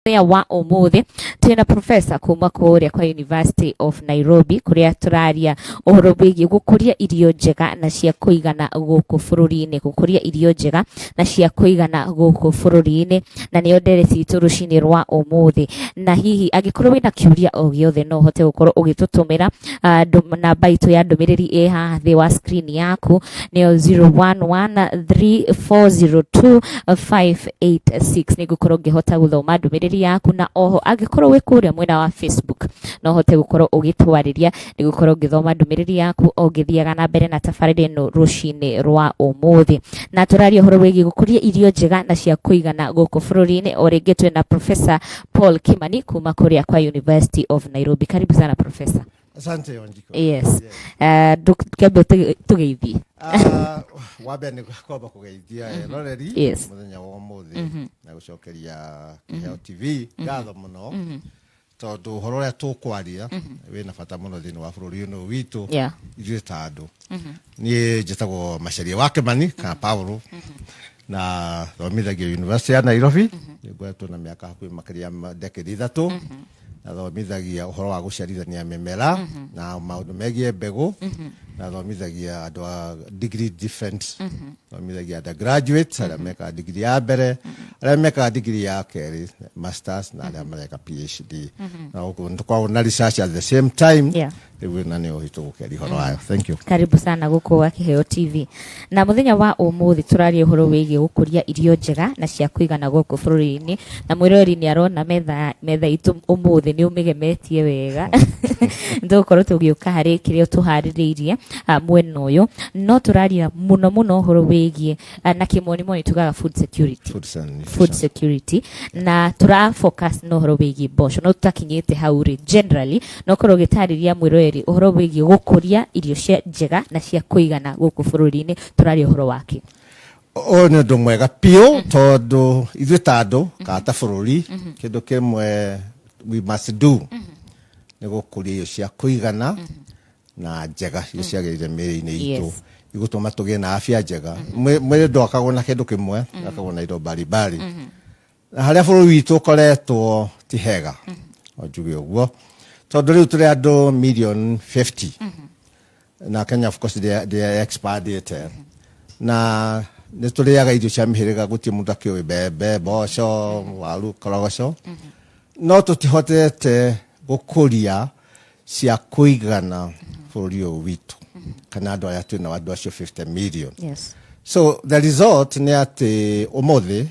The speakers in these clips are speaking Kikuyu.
Mũthenya wa ũmũthĩ twĩna professor kuma kũrĩa kwa University of Nairobi, kũrĩa tũraria ũhoro wĩgiĩ gũkũria irio njega na cia kũigana gũkũ bũrũri-inĩ, gũkũria irio njega na cia kũigana gũkũ bũrũri-inĩ, na nĩyo ndereti itũ rũcinĩ rwa ũmũthĩ. Na hihi angĩkorwo wĩna kĩũria o gĩothe, no ũhote gũkorwo ũgĩtũtũmĩra. Namba itũ ya ndũmĩrĩri ĩ haha thĩ wa screen yaku, nĩyo 0113402586. Nĩ ngũkorwo ngĩhota gũthoma ndũmĩrĩri yaku, na oho angĩkorwo wĩ kũrĩa mwena wa Facebook, no ũhote gũkorwo ũgĩtwarĩria. Nĩ gũkorwo ngĩthoma ndũmĩrĩri yaku o ngĩthiaga na mbere na tabarĩra ĩno rũcinĩ rwa ũmũthĩ. Na tũraria ũhoro wĩgiĩ gũkũria irio njega na cia kũigana gũkũ bũrũri-inĩ. O rĩngĩ twĩna Professor Paul Kimani kuma kũrĩa kwa University of Nairobi. Karibu sana, Professor. Asante, Wanjiko. Yes. Kĩambe tũgeithie. Wa mbere nĩ kwamba kũgeithia eroreri mũthenya wa ũmũthĩ na gũcokeria Kĩheo TV ngatho mũno, tondũ ũhoro ũrĩa tũkwaria wĩna bata mũno thĩinĩ wa bũrũri ũyũ witũ ithuĩ ta andũ. Niĩ njĩtagwo Macharia wa Kĩmani kana Paulo, na thomithagia University ya Nairobi. Ngoretwo na mĩaka hakuhĩ makĩria ma decade 3, na thomithagia ũhoro wa gũciarithania mĩmera na maũndũ megiĩ mbegũ, na thomithagia andũ a degree different, thomithagia undergraduates arĩa mekaga degree ya mbere, arĩa mekaga degree ya kerĩ, masters, na arĩa mareka PhD, na gũkũ nĩ tũkoragwo na research at the same time. Rĩu na nĩ tũgũkĩaria ũhoro wayo. Thank you. Karibu sana gũkũ wa Kĩheo TV. Na mũthenya wa ũmũthĩ tũraria ũhoro wĩgiĩ gũkũria irio njega na cia kũigana gũkũ bũrũri-inĩ, na mwĩroreri nĩ arona metha itũ ũmũthĩ nĩ ũmĩgemetie wega. Nĩtũgũkorwo tũgĩũka harĩ kĩrĩa tũharĩrĩirie mwena ũyũ, no tũraria mũno mũno ũhoro wĩgiĩ na kĩmonimoni tugaga food security. Food and Food nutrition. Security, na tura focus na ũhoro wĩgiĩ mboco, no tũtakinyĩte hau rĩ, generally no korwo ũgĩtarĩria mwĩroreri ũhoro wĩgiĩ gũkũria irio cia njega na cia kũigana gũkũ bũrũri-inĩ, tũraria ũhoro wake. Ũyũ nĩ ũndũ mwega biũ, tondũ ithuĩ ta andũ kana ta bũrũri, kĩndũ kĩmwe we must do nĩ gũkũria irio cia kũigana na njega, irio ciagĩrĩire mĩrĩ-inĩ itũ, igũtũma tũgĩe na afya njega. Mwĩrĩ ndwakagwo na kĩndũ kĩmwe, wakagwo na indo mbalimbali, na harĩa bũrũri witũ ũkoretwo ti hega, no njuge ũguo, tondũ rĩu tũrĩ andũ million 50, na Kenya of course ndĩ expandĩte, na nĩ tũrĩaga irio cia mĩhĩrĩga, gũtirĩ mũndũ akĩũĩ, mbembe, mboco, waru, korogoco, no tũtihotete gũkũria cia kũigana bũrũri ũyũ witũ kana andũ arĩa twĩna, andũ acio 50 million. So the result nĩ atĩ ũmũthĩ,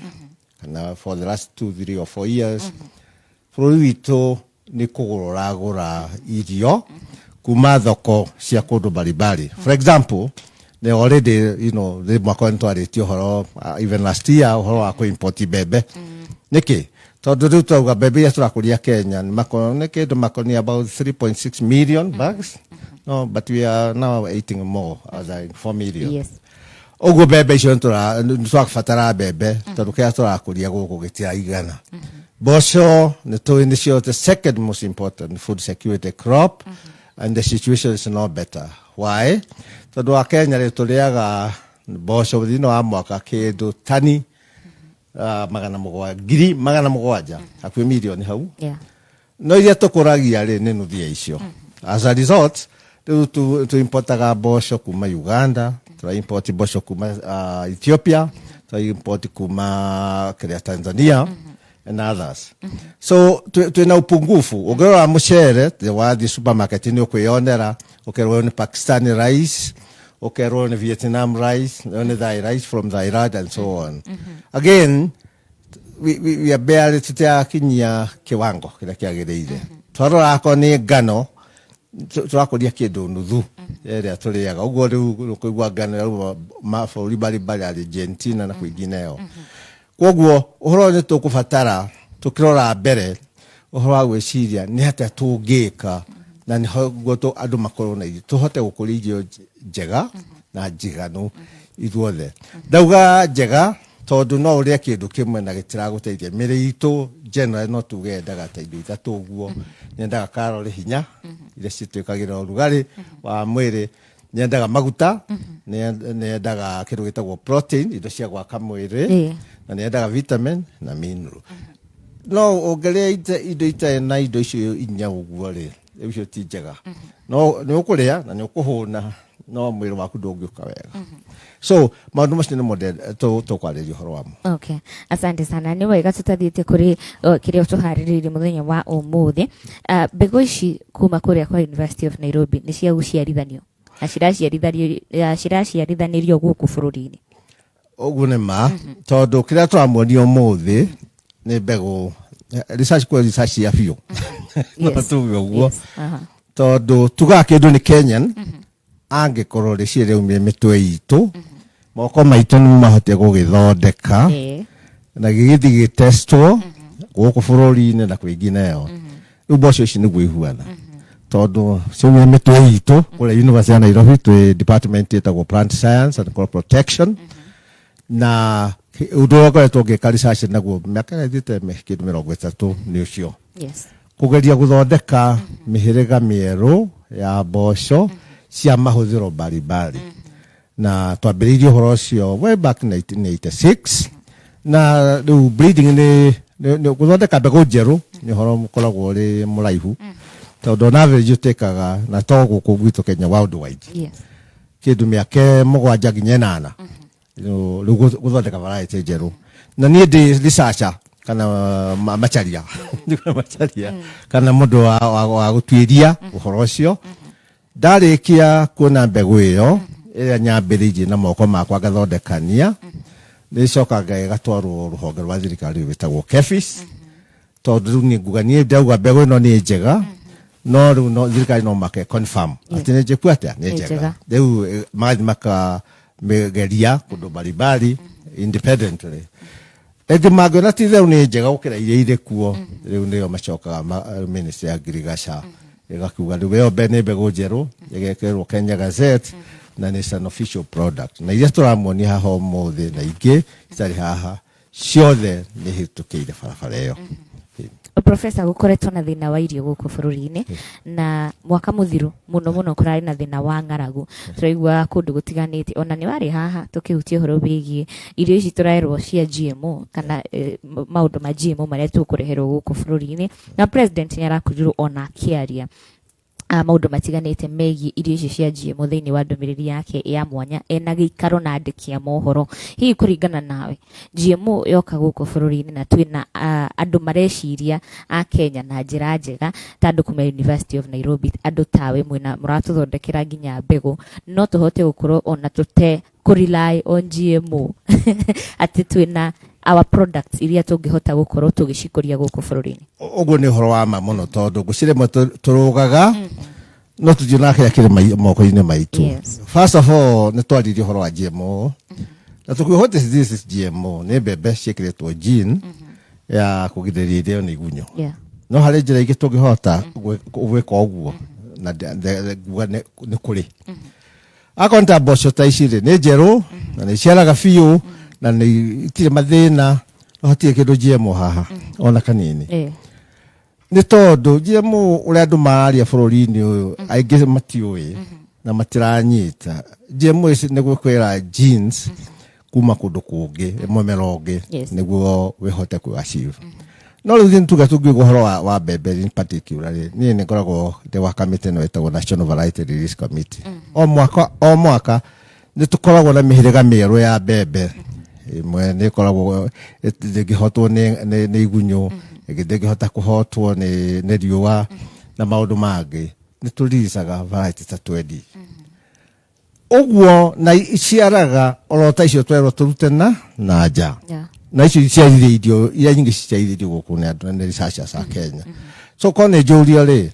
kana for the last 2, 3 or 4 years, bũrũri witũ nĩ kũgũra ũragũra irio kuma thoko cia kũndũ mbalimbali. For example, they already rĩ mwaka ũyũ nĩtwarĩtie ũhoro, even last year, ũhoro wa kũ-import mbembe. Nĩkĩ? Tondũ rĩu twauga mbembe iria tũrakũria Kenya nĩ nĩ kĩndũ makoni about 3.6 million bags, no, but we are now eating more, as in 4 million. Ũguo mbembe icio nĩ tũrabatara mbembe, tondũ kĩrĩa tũrakũria gũkũ gĩtiraigana. Mboco nĩ tũĩ nĩcio the second most important food security crop, and the situation is no better. Why? Tondũ wa Kenya rĩ, tũrĩaga mboco thĩinĩ wa mwaka kĩndũ tani 700,000, hakuhĩ mirioni hau, no iria tũkũragia rĩ nĩ nuthu ya icio. As a result, rĩu tũimportaga mboco kuma Uganda, tũraimport mboco kuma Ethiopia, tũraimport kuma kĩrĩa Tanzania and others. So twĩna upungufu. Ũngĩrora mũcere wathiĩ supermarket, nĩ ũkwĩyonera, ũkerwo nĩ Pakistani rice, ũkerwo nĩ Vietnam rice, nĩ Thai rice from Thailand and so on. Again, we are barely, tũtirakinyia kiwango kĩrĩa kĩagĩrĩire. Twarora akorwo nĩ ngano, tũrakũria kĩndũ nuthu ĩrĩa tũrĩaga. Ũguo rĩu kũigua ngano yauma mabũrũri mbalimbali, Argentina na kwingineo. Koguo ũhoro ũyũ nĩ tũkũbatara tũkĩrora mbere ũhoro wa gwĩciria nĩ atĩa tũngĩka na nĩguo andũ makorwo na irio, tũhote gũkũria irio njega na njiganu ithuothe. Ndauga njega tondũ no ũrĩe kĩndũ kĩmwe na gĩtiragũteithia. Mĩrĩ itũ generally no tuge yendaga ta indo ithatũ ũguo. Nyendaga calorie, hinya, iria citwĩkagĩra ũrugarĩ wa mwĩrĩ, nyendaga maguta, nyendaga kĩndũ gĩtagwo protein, indo cia gwaka mwĩrĩ, na nyendaga vitamin na mineral. No ũngĩrĩa indo itarĩ na indo icio inya ũguo rĩ, icio ti njega. No nĩ ũkũrĩa na nĩ ũkũhũna, no mwĩrĩ waku ndũngĩũka wega. So maũndũ macio nĩmo tũkwarĩria ũhoro wamo. Okay, asante sana. Nĩ wega tũtathiĩte kũrĩ kĩrĩa tũharĩrĩirie mũthenya wa ũmũthĩ. Mbegũ ici kuma kũrĩa kwa University of Nairobi nĩ cia gũciarithanio na ciraciarithanĩrio gũkũ bũrũri-inĩ. Ũguo nĩ ma, tondũ kĩrĩa tũramuonia ũmũthĩ nĩ mbegũ research, kwĩ research ya biũ, no tuge ũguo. Tondũ tugaga kĩndũ nĩ Kenyan angĩkorwo rĩciĩ rĩaumire mĩtwe itũ, moko maitũ nĩ mahote gũgĩthondeka na gĩgĩthiĩ gĩtestwo gũkũ bũrũri-inĩ na kwĩngineyo. Rĩu mboco ici nĩguo ihuana, tondũ ciaumire mĩtwe itũ kũrĩa University ya Nairobi, twĩ department ĩtagwo Plant Science and Crop Protection, na ũndũ ũrĩa ngoretwo ngĩka research naguo mĩaka ĩrĩa ĩthiĩte kĩndũ 30 nĩ ũcio, kũgeria gũthondeka mĩhĩrĩga mĩerũ ya mboco cia mahũthĩro mbalimbali. Na twambĩrĩirie ũhoro ũcio way back 1986. Na rĩu breeding nĩ gũthondeka mbegũ njerũ, nĩ ũhoro ũkoragwo ũrĩ mũraihu, tondũ on average ũtĩkaga na to gũkũ gwitũ Kenya, worldwide, kĩndũ mĩaka 7 nginya 8 rĩu gũthondeka variety njerũ. Na niĩ ndĩ researcher kana macharia, macharia kana mũndũ wa gũtuĩria ũhoro ũcio. Ndarĩkia kuona mbegũ ĩyo ĩrĩa nyambĩrĩirie na moko makwa ngathondekania, nĩ ĩcokaga ĩgatwarwo rũhonge rwa thirikari rwĩtagwo KEPHIS, tondũ rĩu niĩ nguga, niĩ ndauga mbegũ ĩno nĩ njega, no rĩu no thirikari no make confirm atĩ nĩ njĩku atĩa, nĩ Nĩ njega. Njega. Rĩu magathiĩ makamĩgeria kũndũ mbalimbali independently. Ĩngĩ mangĩona ti itherũ nĩ njega gũkĩra iria irĩ kuo, rĩu nĩyo macokaga ministry ya agriculture ĩgakiuga rĩu ĩyo nĩ mbegũ njerũ, ĩgekĩrwo Kenya Gazette na nĩ an official product. Na iria tũramuonia haha ũmũthĩ na ingĩ itarĩ haha ciothe nĩ hĩtũkĩire barabara ĩyo. Professor, gũkoretwo na thĩna wa irio gũkũ bũrũri-inĩ, na mwaka mũthiru mũno mũno kũrarĩ na thĩna wa ng'aragu tũraigua kũndũ gũtiganĩte. Ona nĩ warĩ haha tũkĩhutia ũhoro wĩgiĩ irio ici tũraerwo cia GMO kana maũndũ ma GMO marĩa tũkũreherwo gũkũ bũrũri-inĩ, na president nĩ arakorirwo ona akĩaria maũndũ matiganĩte megiĩ irio icio cia GMO thĩinĩ wa ndũmĩrĩri yake ya mwanya ena gĩikaro na andĩki a mohoro. Hihi kũringana nawe, GMO yoka gũkũ bũrũri-inĩ na twĩna andũ mareciria a Kenya na njĩra njega ta andũ kuma University of Nairobi, andũ tawe mwĩna mũratũthondekera nginya mbegũ, no tũhote gũkorwo ona tũte kũ rely on GMO, atĩ twĩna our products iria tũngĩhota gũkorwo tũgĩcikũria gũkũ bũrũri-inĩ? Ũguo nĩ ũhoro wa ma mũno, tondũ ngwĩciria rĩmwe tũrũgaga no tũtionaga kĩrĩa kĩrĩ moko-inĩ maitũ. First of all, nĩ twaririe ũhoro wa GMO na tũkiuga, what is this? Is GMO nĩ mbembe ciĩkĩrĩtwo gene ya kũgirĩrĩria irĩo nĩ igunyũ. No harĩ njĩra ingĩ tũngĩhota gwĩka ũguo, na nguga nĩ kũrĩ. Akorwo nĩ ta mboco ta ici rĩ, nĩ njerũ na nĩ iciaraga biũ na nĩ itirĩ mathĩna, no hatirĩ kĩndũ GMO haha ona kanini. Nĩ tondũ GMO ũrĩa andũ mararia bũrũri-inĩ ũyũ, aingĩ matiũĩ na matiranyita. GMO ici nĩ gwĩkwĩra genes kuma kũndũ kũngĩ, mũmera ũngĩ, nĩguo wĩhote kũ achieve. No rĩu thĩ tuge tũngiuga ũhoro wa mbembe in particular rĩ, niĩ nĩ ngoragwo ndĩ wa kamĩtĩ ĩno ĩtagwo National Variety Release Committee. O mwaka o mwaka nĩ tũkoragwo na mĩhĩrĩga mĩerũ ya mbembe. Ĩmwe nĩ ĩkoragwo ndĩngĩhotwo nĩ igunyũ, ĩngĩ ndĩngĩhota kũhotwo nĩ riũa na maũndũ mangĩ. Nĩ tũriricaga variety ta 20 ũguo, na iciaraga oro ta icio twerwo tũrute na nja. Na icio iciarithĩirio, iria nyingĩ ciciarithĩirio gũkũ nĩ andũ, nĩ researchers a Kenya. So korwo nĩ njũrio rĩ,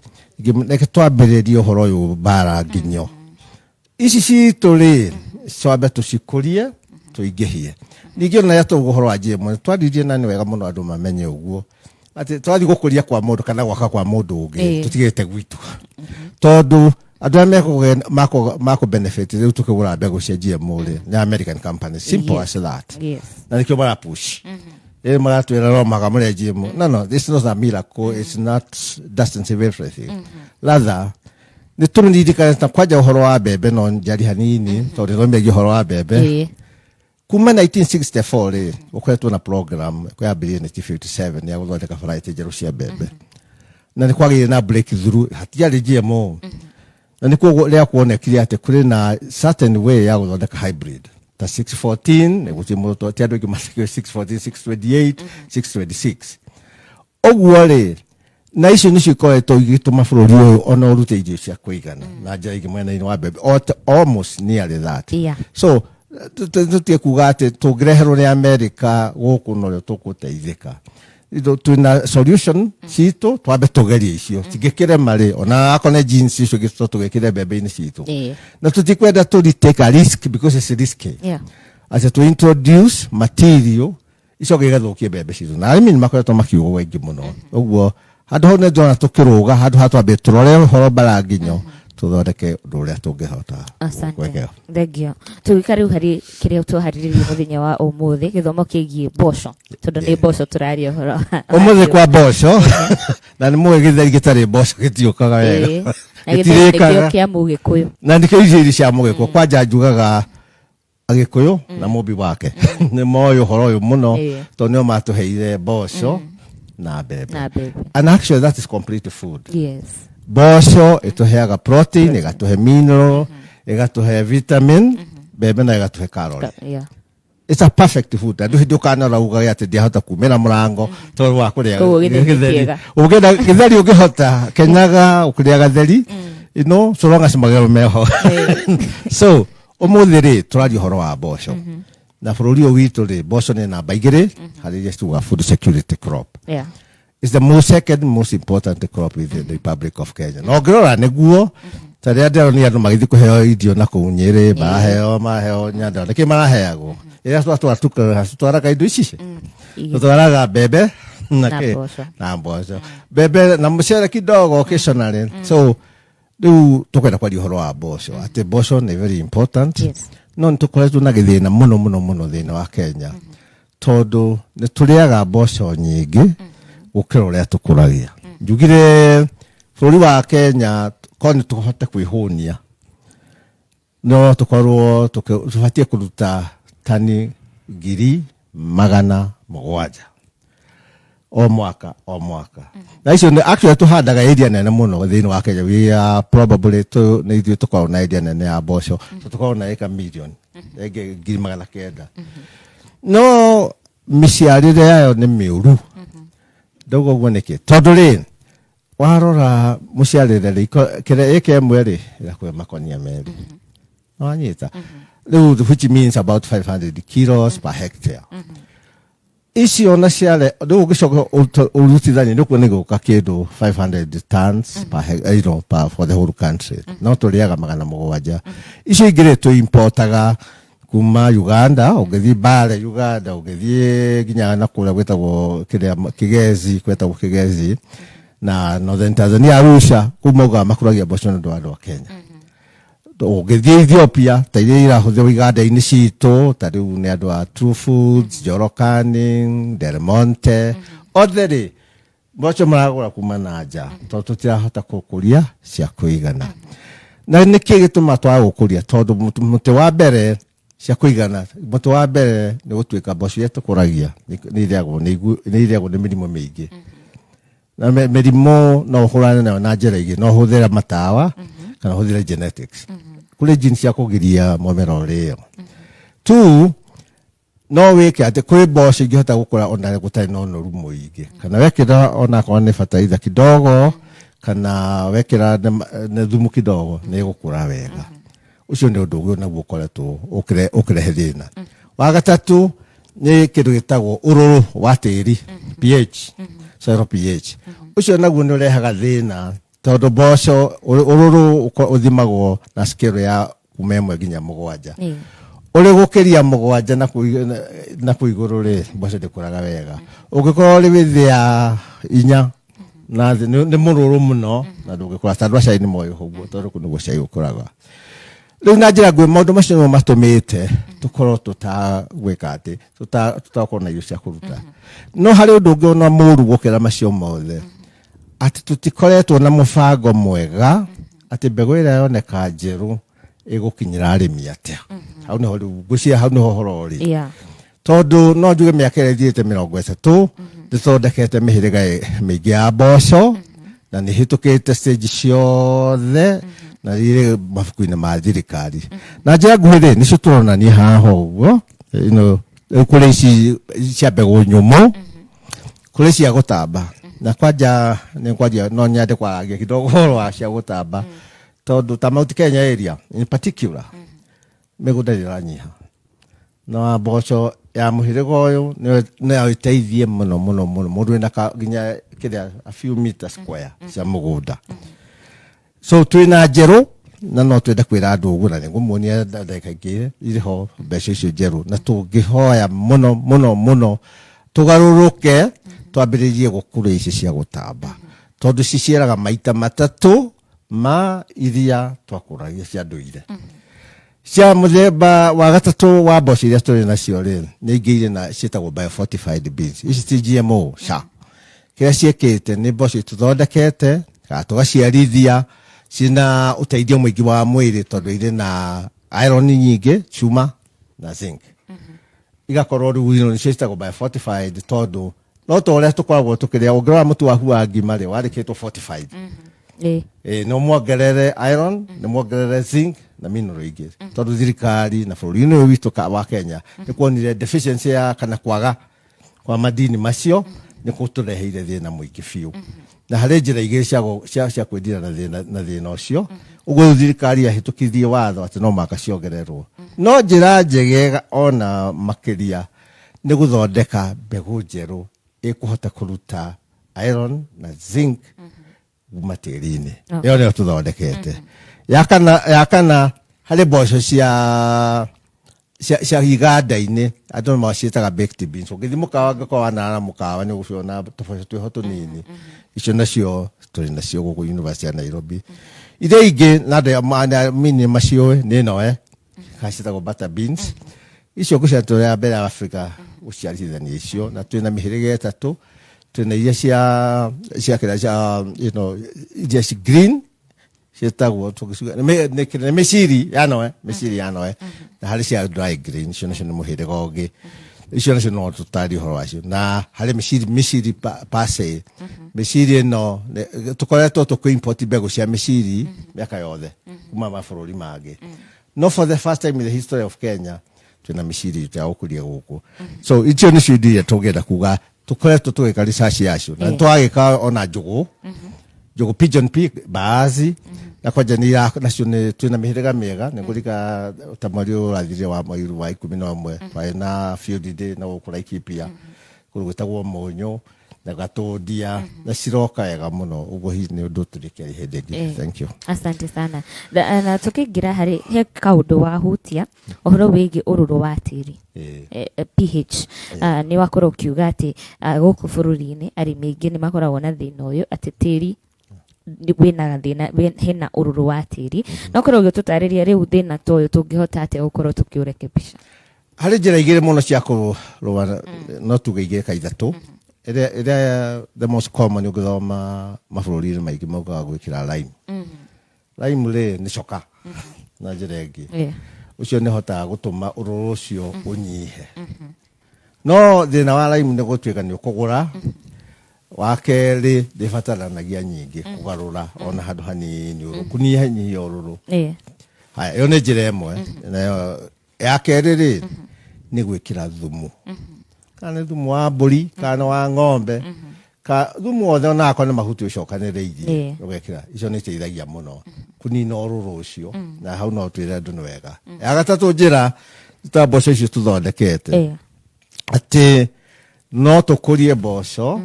reke twambĩrĩrie ũhoro ũyũ mbara nginyo ici citũ rĩ, twambe tũcikũrie, tũingĩhie. Ningĩ ona rĩrĩa tũgũ ũhoro wa GMO nĩ twaririe, na nĩ wega mũno andũ mamenye ũguo atĩ twathiĩ gũkũria kwa mũndũ kana gwaka kwa mũndũ ũngĩ, tũtigĩte gwitũ, tondũ andũ arĩa mekũ benefit rĩu tũkĩgũra mbegũ cia GMO rĩ, nĩ American company, simple as that. Na nĩkĩo marapush rĩrĩ, maratwĩra no maga mũrĩa GMO. No, this is not a miracle, it's not, doesn't save everything. Rather nĩ tũririkane ta kwanja ũhoro wa mbembe, no njari hanini tondũ nĩthomithagia ũhoro wa mbembe. Kuma 1964 rĩ, gũkoretwo na program yambĩrĩirie 1957 ya gũthondeka variety njerũ cia mbembe, na nĩ kwagĩire na breakthrough. Hatiarĩ GMO, na nĩ kuo rĩa kuonekire atĩ kũrĩ na certain way ya gũthondeka hybrid ta 614. Nĩ gũtirĩ mũndũ, ti andũ aingĩ matakĩũĩ 614, 628, 626 ũguo rĩ. Na icio nĩcio ikoretwo igĩtũma bũrũri ũyũ ona ũrute irio cia kũigana na njĩra ingĩ mwena-inĩ wa mbembe, almost nearly that. So tũtige kuga atĩ tũngĩreherwo nĩ Amerika gũkũ norĩo tũgũteithĩka. Twĩna solution citũ, twambe tũgerie icio, cingĩkĩrema rĩ, ona akorwo nĩ genes icio ingĩ tũgĩkĩre mbembe-inĩ citũ. Na tũtikwenda tũri take a risk because it's risky atĩ to introduce material icoke igathũkie mbembe citũ, na arĩmi nĩ makoretwo makiuga aingĩ mũno ũguo. Handũ hau nĩ ndĩrona tũkĩrũga handũ ha twambe tũrore ũhoro mbara nginyo tũthondeke ũndũ ũrĩa tũngĩhota Asante. gwĩka. Thengio. Tũgĩka rĩu harĩ kĩrĩa twaharĩrĩrie mũthenya wa ũmũthĩ, gĩthomo kĩgiĩ mboco, tondũ nĩ mboco tũraria ũhoro Ũmũthĩ kwa mboco, na nĩ mũĩ gĩtheri gĩtarĩ mboco gĩtiũkaga wega. Na gĩtheri nĩkĩo Gĩtirĩkaga. kĩa mũgĩkũyũ. Na nĩkĩo irio cia mũgĩkũyũ. Kwanja njugaga agĩkũyũ na mũmbi wake nĩ moĩ ũhoro ũyũ mũno, tondũ nĩo matũheire mboco na mbembe. Na mbembe. And actually that is complete food. Mboco ĩtũheaga protein, ĩgatũhe mineral, ĩgatũhe vitamin, mbembe na ĩgatũhe calorie. It's a perfect food. Andũ hĩndĩ ũkanora uga atĩ ndiahota kumĩra mũrango tondũ wa kũrĩa Koguo gĩtheri nĩ kĩega. Ũngĩenda gĩtheri, ũngĩhota kenyaga ũkĩrĩa gatheri, so long as magego meho. So ũmũthĩ rĩ, tũraria ũhoro wa mboco, na bũrũri ũyũ witũ rĩ, mboco nĩ namba 2 harĩ iria tuga food security crop. Is the most second most important crop within the Republic of Kenya. Na ũngĩrora nĩguo ta rĩrĩa ndĩronire andũ magĩthiĩ kũheo irio na kũu Nyĩrĩ, maraheo Nyandarua, nĩkĩ maraheagwo rĩrĩa twatwara tutwaraga indo ici? Tutwaraga mbembe na Na kĩ? mboco. Na mboco, mbembe na mũcere kidogo occasionally. So rĩu tũkwenda kwaria ũhoro wa mboco, atĩ mboco nĩ very important. No nĩ tũkoretwo na gĩthĩna mũno mũno mũno thĩinĩ wa Kenya, tondũ nĩ tũrĩaga mboco nyingĩ gũkĩra ũrĩa tũkũragia. Njugire bũrũri wa Kenya korwo nĩ tũhote kwĩhũnia, no tũkorwo tũbatiĩ kũruta tani 700,000 o mwaka o mwaka. Na icio nĩ actually tũhandaga area nene mũno thĩinĩ wa Kenya. We are probably nĩ ithuĩ tũkoragwo na area nene ya mboco, so tũkoragwo na ĩka million ĩngĩ 900,000, no mĩciarĩre yayo nĩ mĩũru. Ndauga ũguo nĩkĩ? Tondũ rĩ, warora mũciarĩre rĩ, kĩrĩa ĩka ĩmwe rĩ, ĩgakũhe makonia 2. Wanyita rĩu, which means about 500 kilos per hectare. Icio na ciare rĩu ũngĩcoka ũrutithanie nĩ kuona gũka kĩndũ 500 tons per per for the whole country, no tũrĩaga 700. Icio ingĩ rĩ, tũimportaga kuma Uganda. Ũngĩthiĩ Mbale Uganda, ũngĩthiĩ nginya na kũrĩa gwĩtagwo kĩrĩa Kigezi, gwĩtagwo Kigezi na Northern Tanzania, Arusha, kũu maugaga makũragia mboco nĩ ũndũ wa andũ a Kenya. Ũngĩthiĩ Ethiopia, ta iria irahũthĩrwo iganda-inĩ citũ, ta rĩu nĩ andũ a True Foods, Njoro Canning, Del Monte, othe rĩ, mboco maragũra kuma na nja tondũ tũtirahota gũkũria cia kũigana. Na nĩkĩ gĩtũma twaga gũkũria? Tondũ mũtĩ wa mbere cia kũigana, mũtĩ wa mbere nĩ gũtuĩka mboco iria tũkũragia nĩ irĩagwo nĩ mĩrimũ mĩingĩ. Na mĩrimũ no ũhũrane nayo na njĩra igĩ: no ũhũthĩre matawa kana ũhũthĩre genetics. Kũrĩ gene cia kũgiria mũmera ũrĩo tu. No wĩke atĩ kwĩ mboco ingĩhota gũkũra ona gũtarĩ na ũnoru mũingĩ, kana wekĩra onakorwo nĩ bataraitha kidogo kana wekĩra nĩ thumu kidogo, nĩ ĩgũkũra wega. Ũcio nĩ ũndũ ũngĩ naguo ũkoretwo ũkĩrehe thĩna. Wa gatatũ nĩ kĩndũ gĩtagwo ũrũrũ wa tĩri, pH, soil pH. Ũcio naguo nĩ ũrehaga thĩna tondũ mboco ũrũrũ ũthimagwo na scale ya kuma 1 nginya 7. Ũrĩ gũkĩria 7 na kũu igũrũ rĩ, mboco ndĩkũraga wega. Ũngĩkorwo ũrĩ thĩ ya 4 na thĩ, nĩ mũrũrũ mũno na ndũngĩkũra. Ta andũ a cai nĩ moĩ ũguo, tondũ kũu nĩguo cai ũkũraga. Rĩu na njĩra nguhĩ, maũndũ macio nĩmo matũmĩte tũkorwo tũtagwĩka atĩ tũtakorwo na irio cia kũruta. No harĩ ũndũ ũngĩ ona mũru gũkĩra macio mothe, atĩ tũtikoretwo na mũbango mwega atĩ mbegũ ĩrĩa yoneka njerũ. Ĩgũkinyĩra arĩmi atĩa? Hau nĩho rĩu ngwĩciria hau nĩho ũhoro ũrĩ. Tondũ no njuge mĩaka ĩrĩa ĩthirĩte 30 nĩtũthondekete mĩhĩrĩga mĩingĩ ya mboco, na nĩ hĩtũkĩte stage ciothe na irĩ mabuku-inĩ ma thirikari. Na njĩra nguhĩ rĩ, nĩcio tũronania haha ũguo. Rĩu kũrĩ ici cia mbegũ nyũmũ, kũrĩ cia gũtamba, na kwanja nĩ kwaria no nyende kwaragia kidogo ũhoro wa cia gũtamba, tondũ ta Mount Kenya area in particular mĩgũnda nĩ ĩranyiha, na mboco ya mũhĩrĩga ũyũ no ĩteithie mũno mũno mũno mũndũ wĩna nginya kĩrĩa a few meter square cia mũgũnda. So twĩna njerũ, na no twende kwĩra andũ ũguo, na nĩngũmuonia ndagĩka ingĩ irĩ ho mbeca icio njerũ, na tũngĩhoya mũno mũno mũno tũgarũrũke twambĩrĩrie gũkũria ici cia gũtamba, tondũ ciciaraga maita matatũ ma iria twakũragia cia ndũire. Cia mũthemba wa gatatũ wa mboco iria tũrĩ nacio rĩ, nĩ ingĩ irĩ na ciĩtagwo biofortified beans. Ici ti GMO ca kĩrĩa ciĩkĩte nĩ mboco tũthondekete kana tũgaciarithia ciĩna ũteithio mũingĩ wa mwĩrĩ, tondũ irĩ na iron nyingĩ, cuma na zinc. Igakorwo rĩu ino nĩcio ciĩtagwo biofortified, tondũ no ta ũrĩa tũkoragwo tũkĩrĩa, ũngĩrora mũtu waku wa ngima rĩ, warĩkĩtwo fortified. Ĩ no muongerere iron, nĩ muongerere zinc na mineral ingĩ, tondũ thirikari na bũrũri-inĩ ũyũ witũ wa Kenya nĩ kuonire deficiency ya kana kwaga kwa madini macio nĩ kũtũreheire thĩna mũingĩ biũ, na harĩ njĩra igĩrĩ cia kwĩndira na thĩna ũcio. Ũguo rĩu thirikari yahĩtũkithirie watho atĩ no mũhaka ciongererwo, no njĩra njegega ona makĩria nĩ gũthondeka mbegũ njerũ ĩkũhota kũruta iron na zinc kuma tĩri-inĩ. Ĩyo nĩyo tũthondekete. Ya kana harĩ mboco cia iganda-inĩ, andũ nĩ maciĩtaga baked beans. Ũngĩthiĩ mũkawa, angĩkorwo wanarara mũkawa, nĩ ũgũciona tũboco twĩho tũnini. Icio nacio tũrĩ nacio gũkũ University ya Nairobi. Iria ingĩ na andũ mini maciũĩ nĩ ĩno ciĩtagwo butter beans. Icio ngũcia tũrĩ ya mbere ya Africa gũciarithania icio, na twĩna mĩhĩrĩga ĩtatũ. Twĩna iria cia kĩrĩa cia iria ci green ciĩtagwo tũgĩciuga nĩ mĩciri ya noe, mĩciri ya noe, na harĩ cia dry green. Icio nacio nĩ mũhĩrĩga ũngĩ. Icio nacio no tũtarie ũhoro wacio. Na harĩ mĩciri pase mĩciri ĩno tũkoretwo tũkĩ-import mbegũ cia mĩciri mĩaka yothe kuma mabũrũri mangĩ, no for the first time in the history of Kenya twĩna mĩciri itũ ya gũkũria gũkũ. So icio nĩcio indo iria tũngĩenda kuga tũkoretwo tũgĩka research yacio, na twagĩka ona njũgũ pigeon pea, mbaazi, na kwanja nĩ nacio nĩ twĩna mĩhĩrĩga mĩega. Nĩ ngũrika ta mweri ũyũ ũrathirire wa mweri wa 11 twarĩ na field day na gũkũ Laikipia, kũndũ gwĩtagwo Mũnyũ na Gatũndia, na ciroka wega mũno. Ũguo hihi nĩ ũndũ tũrĩkĩria hĩndĩ ĩngĩ. Thank you. Asante sana. Na tukĩingĩra harĩ he kaũndũ wahutia ũhoro wĩgiĩ ũrũrũ wa tĩri, pH. Nĩ wakorwo ũkiuga atĩ gũkũ bũrũri-inĩ arĩmi aingĩ nĩ makoragwo na thĩna ũyũ atĩ tĩri wĩna thĩna, hena ũrũrũ wa tĩri. No korwo ũgĩtũtarĩria rĩu thĩna ta ũyũ tũngĩhota atĩa gũkorwo tũkĩũrekebisha? Harĩ njĩra igĩrĩ mũno cia kũrũa, no tuge igĩrĩ ka ithatũ. Ĩrĩa the most common ũngĩthoma mabũrũri-inĩ maingĩ maugaga gwĩkĩra lime. Lime rĩ, nĩ coka na njĩra ĩngĩ. Ũcio nĩ hotaga gũtũma ũrũrũ ũcio ũnyihe, no thĩna wa lime nĩ gũtuĩka nĩ ũkũgũra. Wa kerĩ, ndĩbataranagia nyingĩ kũgarũra ona handũ hanini ũrũ kũnyihanyihia ũrũrũ. Haya, ĩyo nĩ njĩra ĩmwe. Nayo ya kerĩ rĩ, nĩ gwĩkĩra thumu, kana nĩ thumu wa mbũri kana nĩ wa ng'ombe, ka thumu wothe, onakorwo nĩ mahuti ũcokanĩrĩirie ũgekĩra. Icio nĩ iteithagia mũno kũnina ũrũrũ ũcio, na hau no twĩre andũ nĩ wega. Ya gatatũ njĩra nĩ ta mboco icio tũthondekete, atĩ no tũkũrie mboco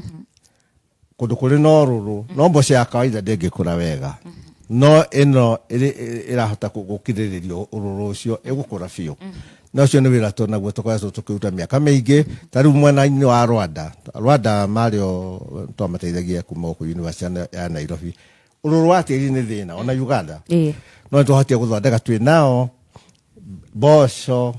kũndũ kũrĩ na ũrũrũ, no mboco ya kawaida ndĩngĩkũra wega, no ĩno ĩrahota gũkirĩrĩria ũrũrũ ũcio, ĩgũkũra biũ. Na ũcio nĩ wĩra tũnaguo tũkoretwo tũkĩruta mĩaka mĩingĩ. Ta rĩu mwena-inĩ wa Rwanda, Rwanda marĩ o twamateithagia kuma gũkũ University ya Nairobi. Ũrũrũ wa tĩri nĩ thĩna ona Uganda, no nĩ twahotire gũthondeka twĩ nao mboco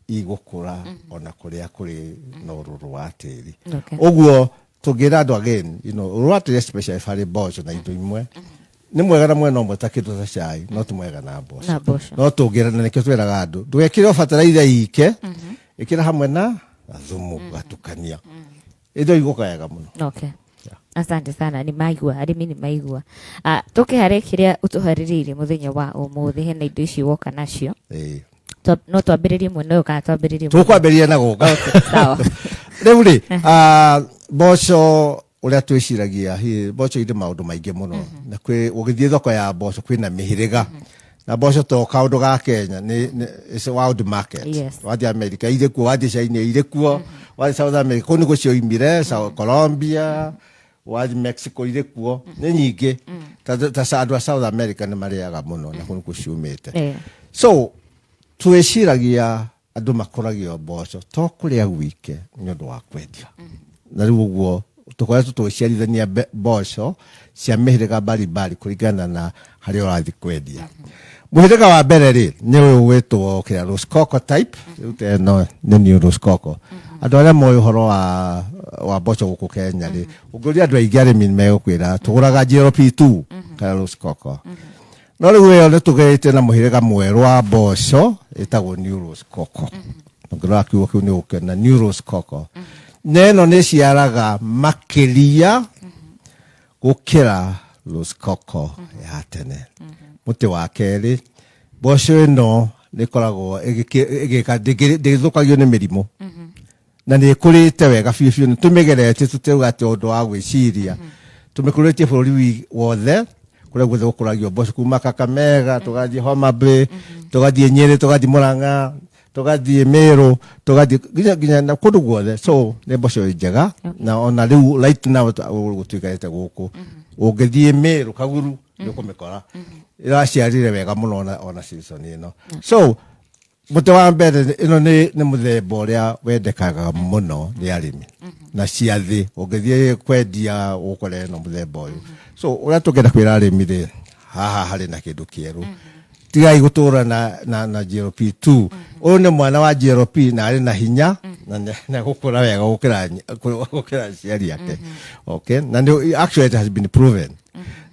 igũkũra ona kũrĩa kũrĩ na ũrũrũ wa tĩri. Ũguo tũngĩra andũ again, ũrũrũ wa tĩri especially harĩ mboco na indo imwe. Nĩ mwega na mwena ũmwe ta kĩndũ ta cai, no ti mwega na mboco. Na mboco. No tũngĩra, na nĩkĩo twĩraga andũ ndũgekĩre o bataraitha ike, ĩkĩra hamwe na thumu, gatukania indo igũka wega mũno. Okay. Asante sana, nĩ maigua arĩmi, nĩ maigua. Ah, tũke harĩ kĩrĩa ũtũharĩrĩirie mũthenya wa ũmũthĩ, hena indo ici woka nacio. Ĩĩ. No twambĩrĩrie mwena ũyũ kana twambĩrĩrie mwena ũyũ? Tũkwambĩrĩria na gũka. Okay, sawa. Rĩu rĩ, mboco ũrĩa twĩciragia hihi mboco irĩ maũndũ maingĩ mũno, na kwĩ ũgĩthiĩ thoko ya mboco kwĩna mĩhĩrĩga, na mboco to kaũndũ ga Kenya, nĩ it's a world market. Wathiĩ America irĩ kuo, wathiĩ China irĩ kuo, wathiĩ South America kũu nĩkuo cioimire, South Colombia, wathiĩ Mexico irĩ kuo, nĩ nyingĩ. Ta andũ a South America nĩ marĩaga mũno na kũu nĩkuo ciumĩte. So twĩciragia andũ makũragio mboco to kũrĩa gwike, nĩ ũndũ wa kwendia, na rĩu ũguo tũkoretwo tũgĩciarithania mboco cia mĩhĩrĩga mbalimbali kũringana na harĩa ũrathiĩ kwendia. Mũhĩrĩga wa mbere rĩ, nĩ ũyũ gwĩtwo kĩrĩa Rosecoco type. Rĩu ta ĩno nĩ new Rosecoco. Andũ arĩa moĩ ũhoro wa mboco gũkũ Kenya rĩ, ũngĩũria andũ aingĩ arĩmi nĩ megũkwĩra tũgũraga GLP2 kana Rosecoco, no rĩu ĩyo nĩ tũgĩte na mũhĩrĩga mwerũ wa mboco ĩtagwo New Rosecoco. Ũngĩrora kiugo kĩu nĩ ũgũkĩona New Rosecoco, na ĩno nĩ ĩciaraga makĩria gũkĩra Rosecoco ya tene. Mũtĩ wa kerĩ, mboco ĩno nĩ ĩkoragwo ĩgĩka ndĩthũkagio nĩ mĩrimũ na nĩ ĩkũrĩte wega biũ biũ. Nĩ tũmĩgeretie, tũtirauga atĩ ũndũ wa gwĩciria, tũmĩkũrĩtie bũrũri wothe kũrĩa guothe gũkũragio mboco, kuma Kakamega tũgathiĩ Homa Bay, tũgathiĩ Nyĩrĩ, tũgathiĩ Murang'a, tũgathiĩ Meru, tũgathiĩ nginya na kũndũ guothe. So nĩ mboco njega, na ona rĩu right now gũtuĩkanĩte gũkũ, ũngĩthiĩ Meru Kaguru nĩ ũkũmĩkora ĩraciarire wega mũno ona season ĩno. So mũtĩ wa mbere, ĩno nĩ mũthemba ũrĩa wendekaga mũno nĩ arĩmi na ciathĩ, ũngĩthiĩ kwendia ũkore ĩno mũthemba ũyũ. So ũrĩa tũngĩenda kwĩra arĩmi rĩ, haha harĩ na kĩndũ kĩerũ, tigai gũtũra na GLP2. Ũyũ nĩ mwana wa GLP na arĩ na hinya na na gũkũra wega gũkĩra aciari ake. Okay, na nĩ actually it has been proven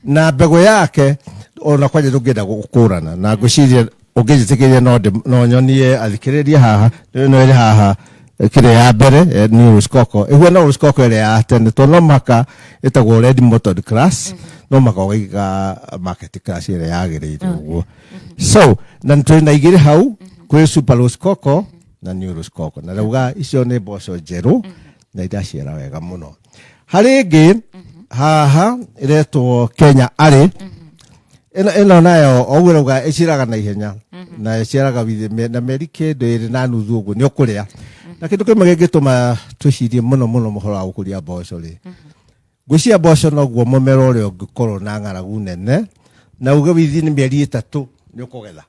na mbegũ yake ona kwanja ndũngĩenda gũkũrana, na ngwĩciria ũngĩnjĩtĩkĩria no nyonie athikĩrĩria haha ĩno ĩrĩ haha, kĩrĩa ya mbere, nĩ Rosecoco, ĩhuana Rosecoco ĩrĩa ya tene, tondũ no mũhaka ĩtagwo red mottled class, no mũhaka ũgaiga market class ĩrĩa yagĩrĩire ũguo. So na twĩ na igĩrĩ hau, kwĩ super Rosecoco na new Rosecoco, na rauga icio nĩ mboco njerũ na iraciara wega mũno. Harĩ ĩngĩ haha ĩretwo Kenya Arĩ, ĩno nayo o ũguo rauga ĩciaraga na ihenya na ĩciaraga na mĩeri kĩndũ 2.5 ũguo nĩ ũkũrĩa. Na kĩndũ kĩmwe gĩngĩtũma twĩcirie mũno mũno mũhoro wa gũkũria mboco rĩ, ngwĩciria mboco noguo mũmera ũrĩa ũngĩkorwo na ng'aragu nene na uge within mĩeri 3 nĩ ũkũgetha,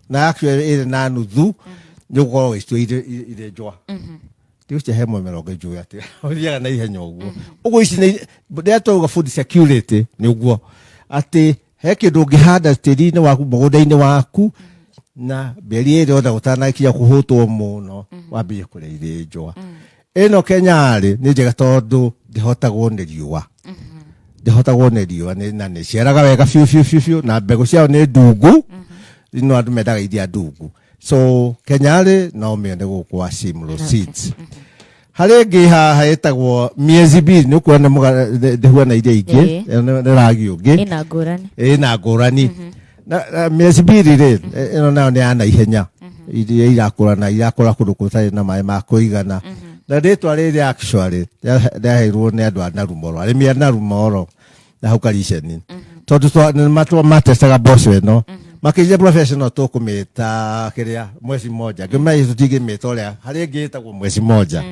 na actually 2.5 nĩ ũgũkorwo ũgĩcitua irĩ njũa. Ndigũcia he mũmera ũngĩ njũĩ atĩ ũthiaga na ihenya ũguo. Ũguo ici nĩ rĩrĩa twauga food security, nĩ ũguo atĩ he kĩndũ ũngĩhanda tĩri-inĩ waku, mũgũnda-inĩ waku, na mĩeri 2 ona gũtanakinya kũhũtwo mũno wambie kũrĩa irĩ njũa. Ĩno Kenya rĩ, nĩ njega tondũ ndĩhotagwo nĩ riũa, ndĩhotagwo nĩ riũa, na nĩ ciaraga wega biũ biũ biũ biũ, na mbegũ ciayo nĩ ndungu no andũ mendaga iria ndungu. So Kenya rĩ, no mĩone gũkũ wa Simlo Seeds. Harĩ ĩngĩ haha ĩtagwo miezi mbili, nĩ ũkuona ndĩhuana iria ingĩ. Ĩno nĩ ragi ũngĩ. Ĩna ngũrani. Ĩna ngũrani. Na miezi mbili rĩ, ĩno nayo nĩ ya naihenya, iria irakũra na irakũra kũndũ gũtarĩ na maĩ ma kũigana, na rĩtwa rĩrĩ actually rĩaheirwo nĩ andũ a Narumoro, arĩmi a Narumoro na hau Kariceni, tondũ nĩ matestaga mboco ĩno makĩria professional, tũkũmĩta kĩrĩa mwezi moja, ngĩmenya tũtingĩmĩta ũrĩa harĩ ĩngĩ ĩtagwo mwezi moja.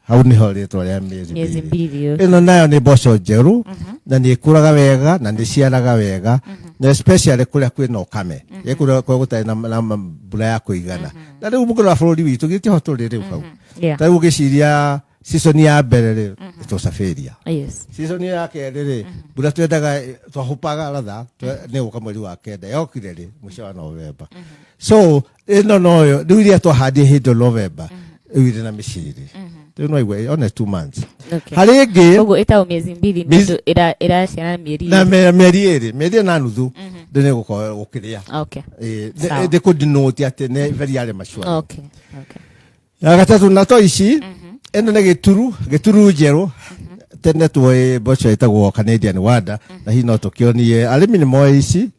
Hau nĩho rĩtwa rĩa miezi miezi mbili. Mbili. Ĩno nayo nĩ mboco njerũ na nĩ ĩkũraga wega na nĩ ciaraga wega, na especially kũrĩa kwĩna ũkame, ĩ kũrĩa gũtarĩ na mbura ya kũigana. Na rĩu mũkĩrora bũrũri witũ gĩtĩ ho tũrĩ rĩu hau, ta rĩu ũgĩciria season ya mbere rĩ, tũcabaria season ya kerĩ rĩ, mbura twendaga twahupaga ratha nĩ gũka mweri wa kenda, yokire rĩ mũico wa November. So ĩno noyo rĩu iria twahandire hĩndĩ November, rĩu irĩ na mĩciri. Rĩu no igue one 2 months. Okay. Harĩ ĩngĩ. Ũguo ĩtagwo miezi mbili nĩ ũndũ ĩraciara mĩeri Na mĩeri 2, mĩeri na nuthu ndĩ nĩ gũkorwo gũkĩrĩa. Sawa. Ndĩ kũdinote atĩ nĩ very early mature. Ya gatatũ na to ici, ĩno nĩ gĩturu, gĩturu njerũ. Tene tuoĩ mboco ĩtagwo Canadian Wonder, na hihi no tũkĩonie arĩmi nĩ moĩ ici,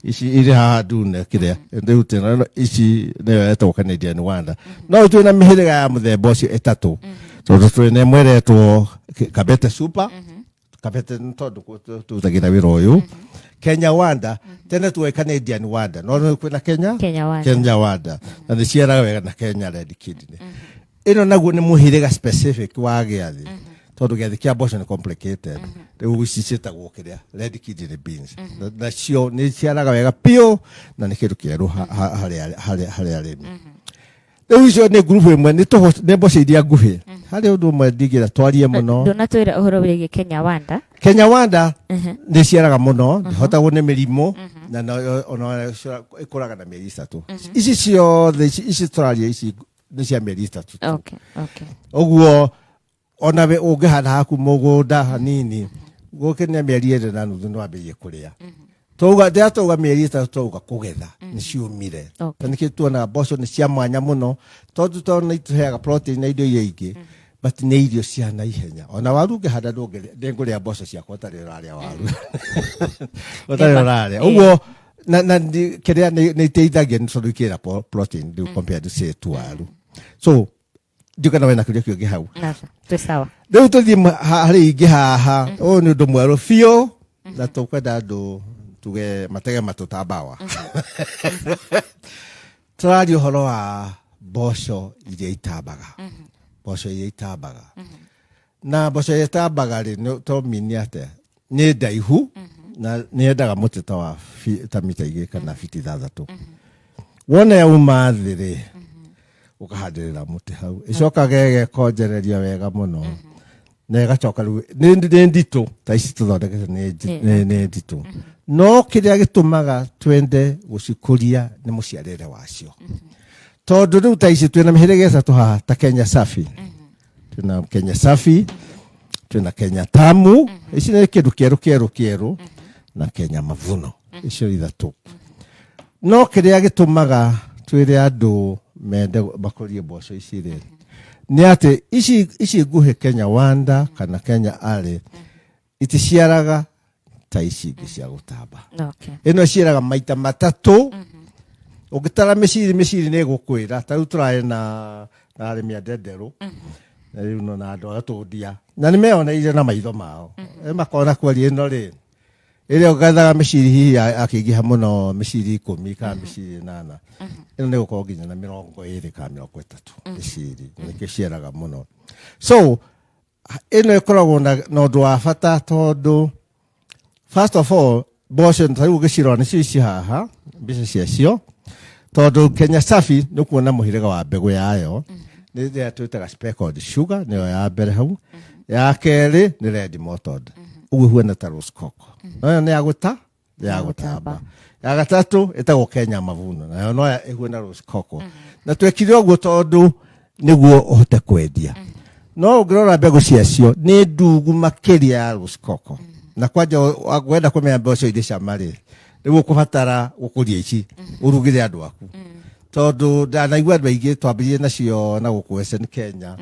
ici irĩ haha ndune kĩrĩa rĩu tena ici nĩyo ĩtagwo Canadian Wonder. No twĩ na mĩhĩrĩga ya mũthemba ũcio ĩtatũ, tondũ twĩ na ĩmwe ĩretwo Kabete Super. Kabete nĩ tondũ tũrutagĩra wĩra ũyũ Kenya Wanda. Tene tuoĩ Canadian Wanda, no rĩu kwĩna Kenya Kenya Wanda. Kenya Wanda, na nĩ ciaraga wega na Kenya Red Kidney. Ĩno naguo nĩ mũhĩrĩga specific wa gĩathĩ, tondũ gĩathĩ kĩa mboco nĩ complicated. Rĩu ici ciĩtagwo kĩrĩa red kidney beans. Nacio nĩ ciaraga wega biũ na nĩ kĩndũ kĩerũ harĩ arĩmi. Rĩu icio nĩ ngurubu ĩmwe, nĩ mboco iria nguhĩ. Harĩ ũndũ ũmwe ndingĩra twarie mũno. Ndũnatwĩra ũhoro wĩgiĩ Kenya Wanda. Kenya Wanda nĩ ciaraga mũno, ndĩhotagwo nĩ mĩrimũ, na ona ĩkũraga na mĩeri 3. Ici ciothe ici tũraria ici nĩ cia mĩeri 3 tu. Ũguo ona we ũngĩhanda haku mũgũnda hanini, gũkinya mĩeri 2.5 nĩ wambĩrĩrie kũrĩa. Twauga rĩrĩa twauga mĩeri 3, twauga kũgetha nĩ ciumire. Na nĩkĩo tuonaga mboco nĩ cia mwanya mũno, tondũ nĩ itũheaga protein na indo iria ingĩ, but nĩ irio cia naihenya. Ona waru ũngĩhanda ndĩngũrĩa mboco ciakwa ũtarĩ ũrarĩa waru, ũtarĩ ũrarĩa ũguo. Na kĩrĩa nĩ iteithagia nĩ tondũ ikĩra protein rĩu compared to say tu waru. So ndiũ kana wena kĩũria kĩngĩ hau? Aca, twĩ sawa. Rĩu tũthiĩ harĩ ingĩ haha. Ũyũ nĩ ũndũ mwerũ biũ na tũkwenda andũ tuge matege matũ ta mbawa. Tũraria ũhoro wa mboco iria itambaga, mboco iria itambaga. Na mboco iria itambaga rĩ, to mini atĩa? Nĩ ndaihu na nĩ yendaga mũtĩ ta wa ta mita 2 kana fiti 6. Wona yauma thĩ rĩ, ũkahandĩrĩra mũtĩ hau, ĩcokaga ĩgekonjereria wega mũno na ĩgacoka rĩu nĩ nditũ ta ici tũthondekete nĩ nditũ. No kĩrĩa gĩtũmaga twende gũcikũria nĩ mũciarĩre wacio, tondũ rĩu ta ici twĩna mĩhĩrĩga ĩtatũ haha, ta Kenya Safi, twĩna Kenya Safi, twĩna Kenya Tamu, ici nĩ kĩndũ kĩerũ kĩerũ kĩerũ, na Kenya Mavuno. Icio ithatũ. No kĩrĩa gĩtũmaga twĩre andũ mende makũrie mboco ici rĩ, nĩ atĩ ici nguhĩ, Kenya Wanda kana Kenya Arĩ, iticiaraga ta ici ingĩ cia gũtamba. Ĩno ĩciaraga maita matatũ ũngĩtara mĩciri. Mĩciri nĩ ĩgũkwĩra. Ta rĩu tũrarĩ na arĩmi a ndenderũ na rĩu no na andũ a gatũndia, na nĩ meyoneire na maitho mao. Makona kweri ĩno rĩ, ĩrĩa ũgethaga mĩciri hihi akĩingĩha mũno mĩciri 10 kana mĩciri 8, ĩno nĩ gũkorwo nginya na 20 kana 30 mĩciri. Nĩkĩo ciaraga mũno. So ĩno ĩkoragwo na ũndũ wa bata, tondũ first of all mboco ta rĩu ũgĩcirora nĩcio ici haha mbica ciacio, tondũ Kenya Safi nĩ ũkuona mũhĩrĩga wa mbegũ yayo nĩ ĩrĩa twĩtaga speckled sugar, nĩyo ya mbere hau. Ya kerĩ nĩ red mottled, ũguo ĩhuana ta rosecoco, no ĩyo nĩ ya gũta ya gũtamba. Ya gatatũ ĩtagwo Kenya Mavuno, nayo no ĩhuana rosecoco. Na twekire ũguo tondũ nĩguo ũhote kwendia. No ũngĩrora mbegũ ciacio nĩ ndungu makĩria ya rosecoco. Na kwanja wenda kũmenya mboco irĩ cama rĩ, rĩu ũkũbatara gũkũria ici ũrugĩre andũ aku, tondũ ndanaigua andũ aingĩ twambĩrĩrie nacio na gũkũ Western Kenya,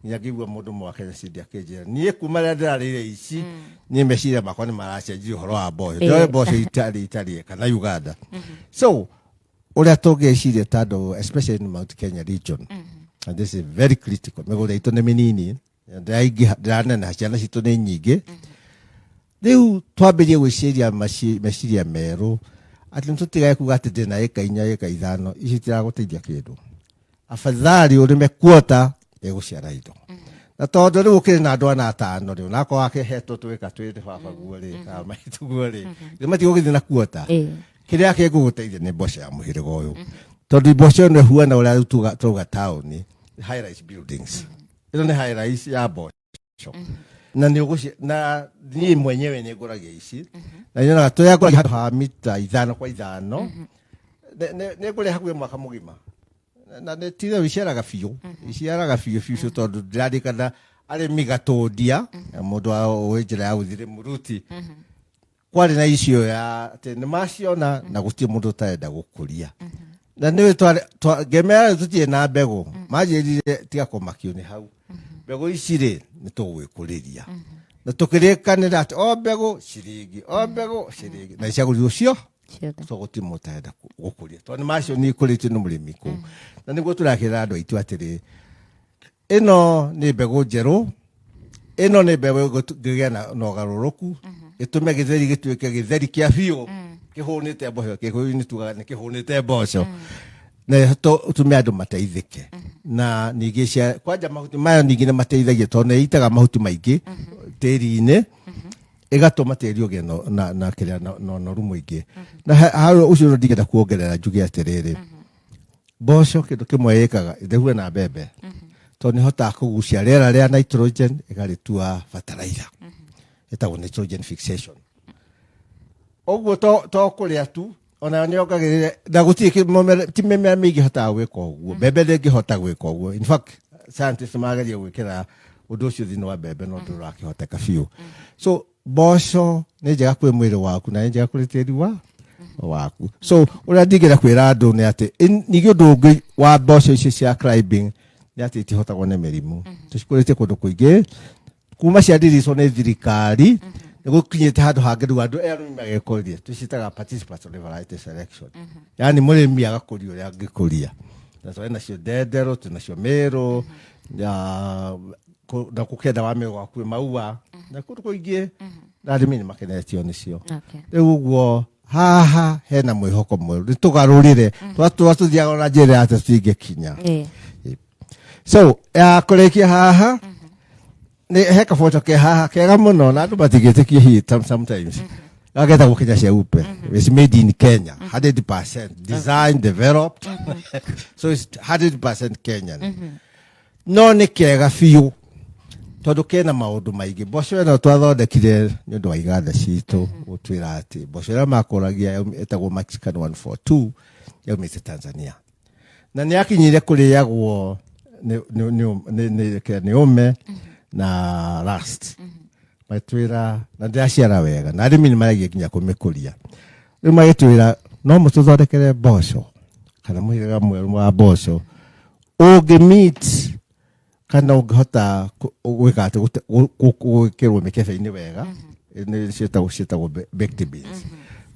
nginya ngĩigua mũndũ ũmwe wa Kenya Seed akĩnjĩra, niĩ kuma rĩrĩa ndĩrarĩire ici, niĩ meciria makwa nĩ maracenjia ũhoro wa mboco, ndĩroĩ mboco itarĩ kana Uganda. So ũrĩa tũngĩciria ta andũ, especially in Mount Kenya region, and this is very critical, mĩgũnda itũ nĩ mĩnini, ndĩraingĩha, ndĩraneneha, ciana citũ nĩ nyingĩ. Rĩu twambĩrie gwĩciria meciria merũ atĩ nĩtũtigage kuga atĩ ndĩna ĩka 4, ĩka 5, ici itiragũteithia kĩndũ. Afadhali ũrĩme kuota ĩgũciara indo. Na tondũ rĩu ũkĩrĩ na andũ ana atano rĩu, nakorwo akĩhetwo twĩka twĩrĩ baba guo rĩ kana maitũ guo rĩ, rĩ matigũgĩthiĩ na kuota. Kĩrĩa kĩngũgũteithia nĩ mboco ya mũhĩrĩga ũyũ, tondũ mboco ĩno ĩhuana ũrĩa rĩu tuga taũni high rise buildings. Ĩno nĩ high rise ya mboco. Na nĩ ũgũci na niĩ mwenyewe nĩ ngũragia ici na nyonaga tũrĩa ngũragia handũ ha mita 5 kwa 5, nĩ ngũrĩa hakuhĩ mwaka mũgima. Na nĩ titherũ iciaraga biũ, iciaraga biũ biũ biũ, tondũ ndĩrarikana arĩmi Gatũndia na mũndũ wa ũĩ njĩra ya gũthiĩ Rĩmuruti, kwarĩ na icio ya atĩ nĩ maciona na gũtirĩ mũndũ ũtarenda gũkũria. Na nĩwe ngĩmera rĩu tũtirĩ na mbegũ, manjĩrire tiga kũmakio nĩ hau, mbegũ ici rĩ nĩ tũgwĩkũrĩria. Na tũkĩrĩkanĩra atĩ o mbegũ ciringi, o mbegũ ciringi, na iciagũrirwo cio ciothe. So gũtirĩ mũndũ ũtarenda gũkũria tondũ nĩ macio nĩ ikũrĩtio nĩ mũrĩmi kũu. Na nĩguo tũrakĩra andũ aitũ atĩrĩ, ĩno nĩ mbegũ njerũ, ĩno nĩ mbegũ ĩngĩgĩa na ũgarũrũku, ĩtũme gĩtheri gĩtuĩke gĩtheri kĩa biũ, kĩhũnĩte mboco. Gĩkũyũ-inĩ tugaga nĩ kĩhũnĩte mboco, na tũme andũ mateithĩke. Na ningĩ cia kwanja mahuti mayo ningĩ nĩ mateithagia, tondũ nĩ ĩitaga mahuti maingĩ tĩri-inĩ, ĩgatũma tĩri ũgĩe na kĩrĩa na ũnoru mũingĩ. Na hau ũcio ndingĩenda kuongerera njuge atĩrĩrĩ, mboco kĩndũ kĩmwe ĩkaga ĩthehue na mbembe, tondũ nĩ ĩhotaga kũgucia rĩera rĩa nitrogen ĩgarĩtua fertilizer, ĩtagwo nitrogen fixation. Ũguo to kũrĩa tu, ona nĩ yongagĩrĩra, na gũtirĩ ti mĩmera mĩingĩ ĩhotaga gwĩka ũguo. Mbembe ndĩngĩhota gwĩka ũguo. In fact, scientists mageria gwĩkĩra ũndũ ũcio thĩinĩ wa mbembe, no ndũrakĩhoteka biũ. So mboco nĩ njega kwĩ mwĩrĩ waku na nĩ njega kũrĩ tĩri wa waku. So ũrĩa ndingĩenda kwĩra andũ nĩ atĩ ningĩ ũndũ ũngĩ wa mboco icio cia climbing nĩ atĩ itihotagwo nĩ mĩrimũ. Tũcikũrĩtie kũndũ kũingĩ kuma ciandiricwo nĩ thirikari, nĩ gũkinyĩte handũ hangĩ rĩu andũ arĩmi magekũria, tũciĩtaga participatory variety selection, yani mũrĩmi agakũria ũrĩa angĩkũria. Na tũrĩ nacio ndenderũ, twĩ nacio mĩrũ na gũkĩenda wa mĩrũ gwakuĩ maua na kũndũ kũingĩ, na arĩmi nĩ makenetio nĩcio. Rĩu ũguo haha hena mwĩhoko mwerũ, nĩ tũgarũrĩre twa tũthiaga na njĩra ya atĩ tũtingĩkinya. So ya kũrĩkia haha nĩ he kaboco ke haha kega mũno na andũ matingĩtĩkia hihi sometimes gagetagwo Kenya Cheupe. It's made in Kenya, 100% design developed, so it's 100% Kenyan. No nĩ kega biũ tondũ kena maũndũ maingĩ. Mboco ĩno twathondekire nĩ ũndũ wa iganda citũ gũtwĩra atĩ mboco ĩrĩa makũragia ĩtagwo Mexican 142 yaumĩte Tanzania, na nĩ yakinyire kũrĩagwo nĩ ũme na rust. Magĩtwĩra na ndĩraciara wega na arĩmi nĩ maragia nginya kũmĩkũria. Rĩu magĩtwĩra no mũtũthondekere mboco kana mũhĩrĩga mwerũ wa mboco ũngĩ meet kana ũngĩhota gwĩka atĩ gwĩkĩrwo mĩkebe-inĩ wega, nĩ ciĩtagwo baked beans,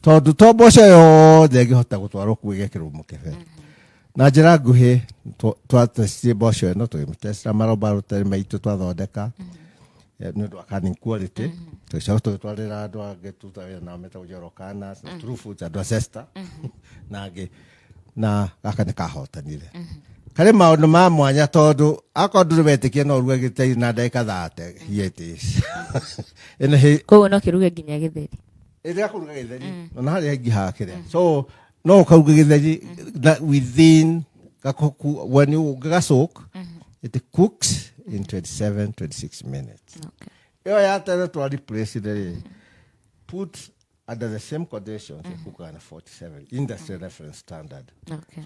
tondũ to mboco yothe ĩngĩhota gũtwarwo kuo ĩgekĩrwo mũkebe. Na njĩra nguhĩ, twatestire mboco ĩno, tũgĩmĩtestera marobarotari maitũ twathondeka nĩ ũndũ wa canning quality, tũgĩcoka tũgĩtwarĩra andũ angĩ tuta wĩra nao metagwo Njoro Canners na True Foods, andũ a Zesta na angĩ, na gaka nĩ kahotanire. Karĩ maũndũ ma mwanya, tondũ akorwo ndũrĩ wetĩkia no ũruge gĩtheri na ndagĩka 30, here it is. Ĩno Koguo no kĩruge nginya gĩtheri? Ĩrĩa kũruga gĩtheri ona harĩa haingĩhaga kĩrĩa, so no ũkaruga gĩtheri na within when you ũngĩgacook, it cooks in 27 26 minutes. Ĩyo ya tene twa replace rĩ, put under the same conditions, ĩkukaga na 47, industry reference standard.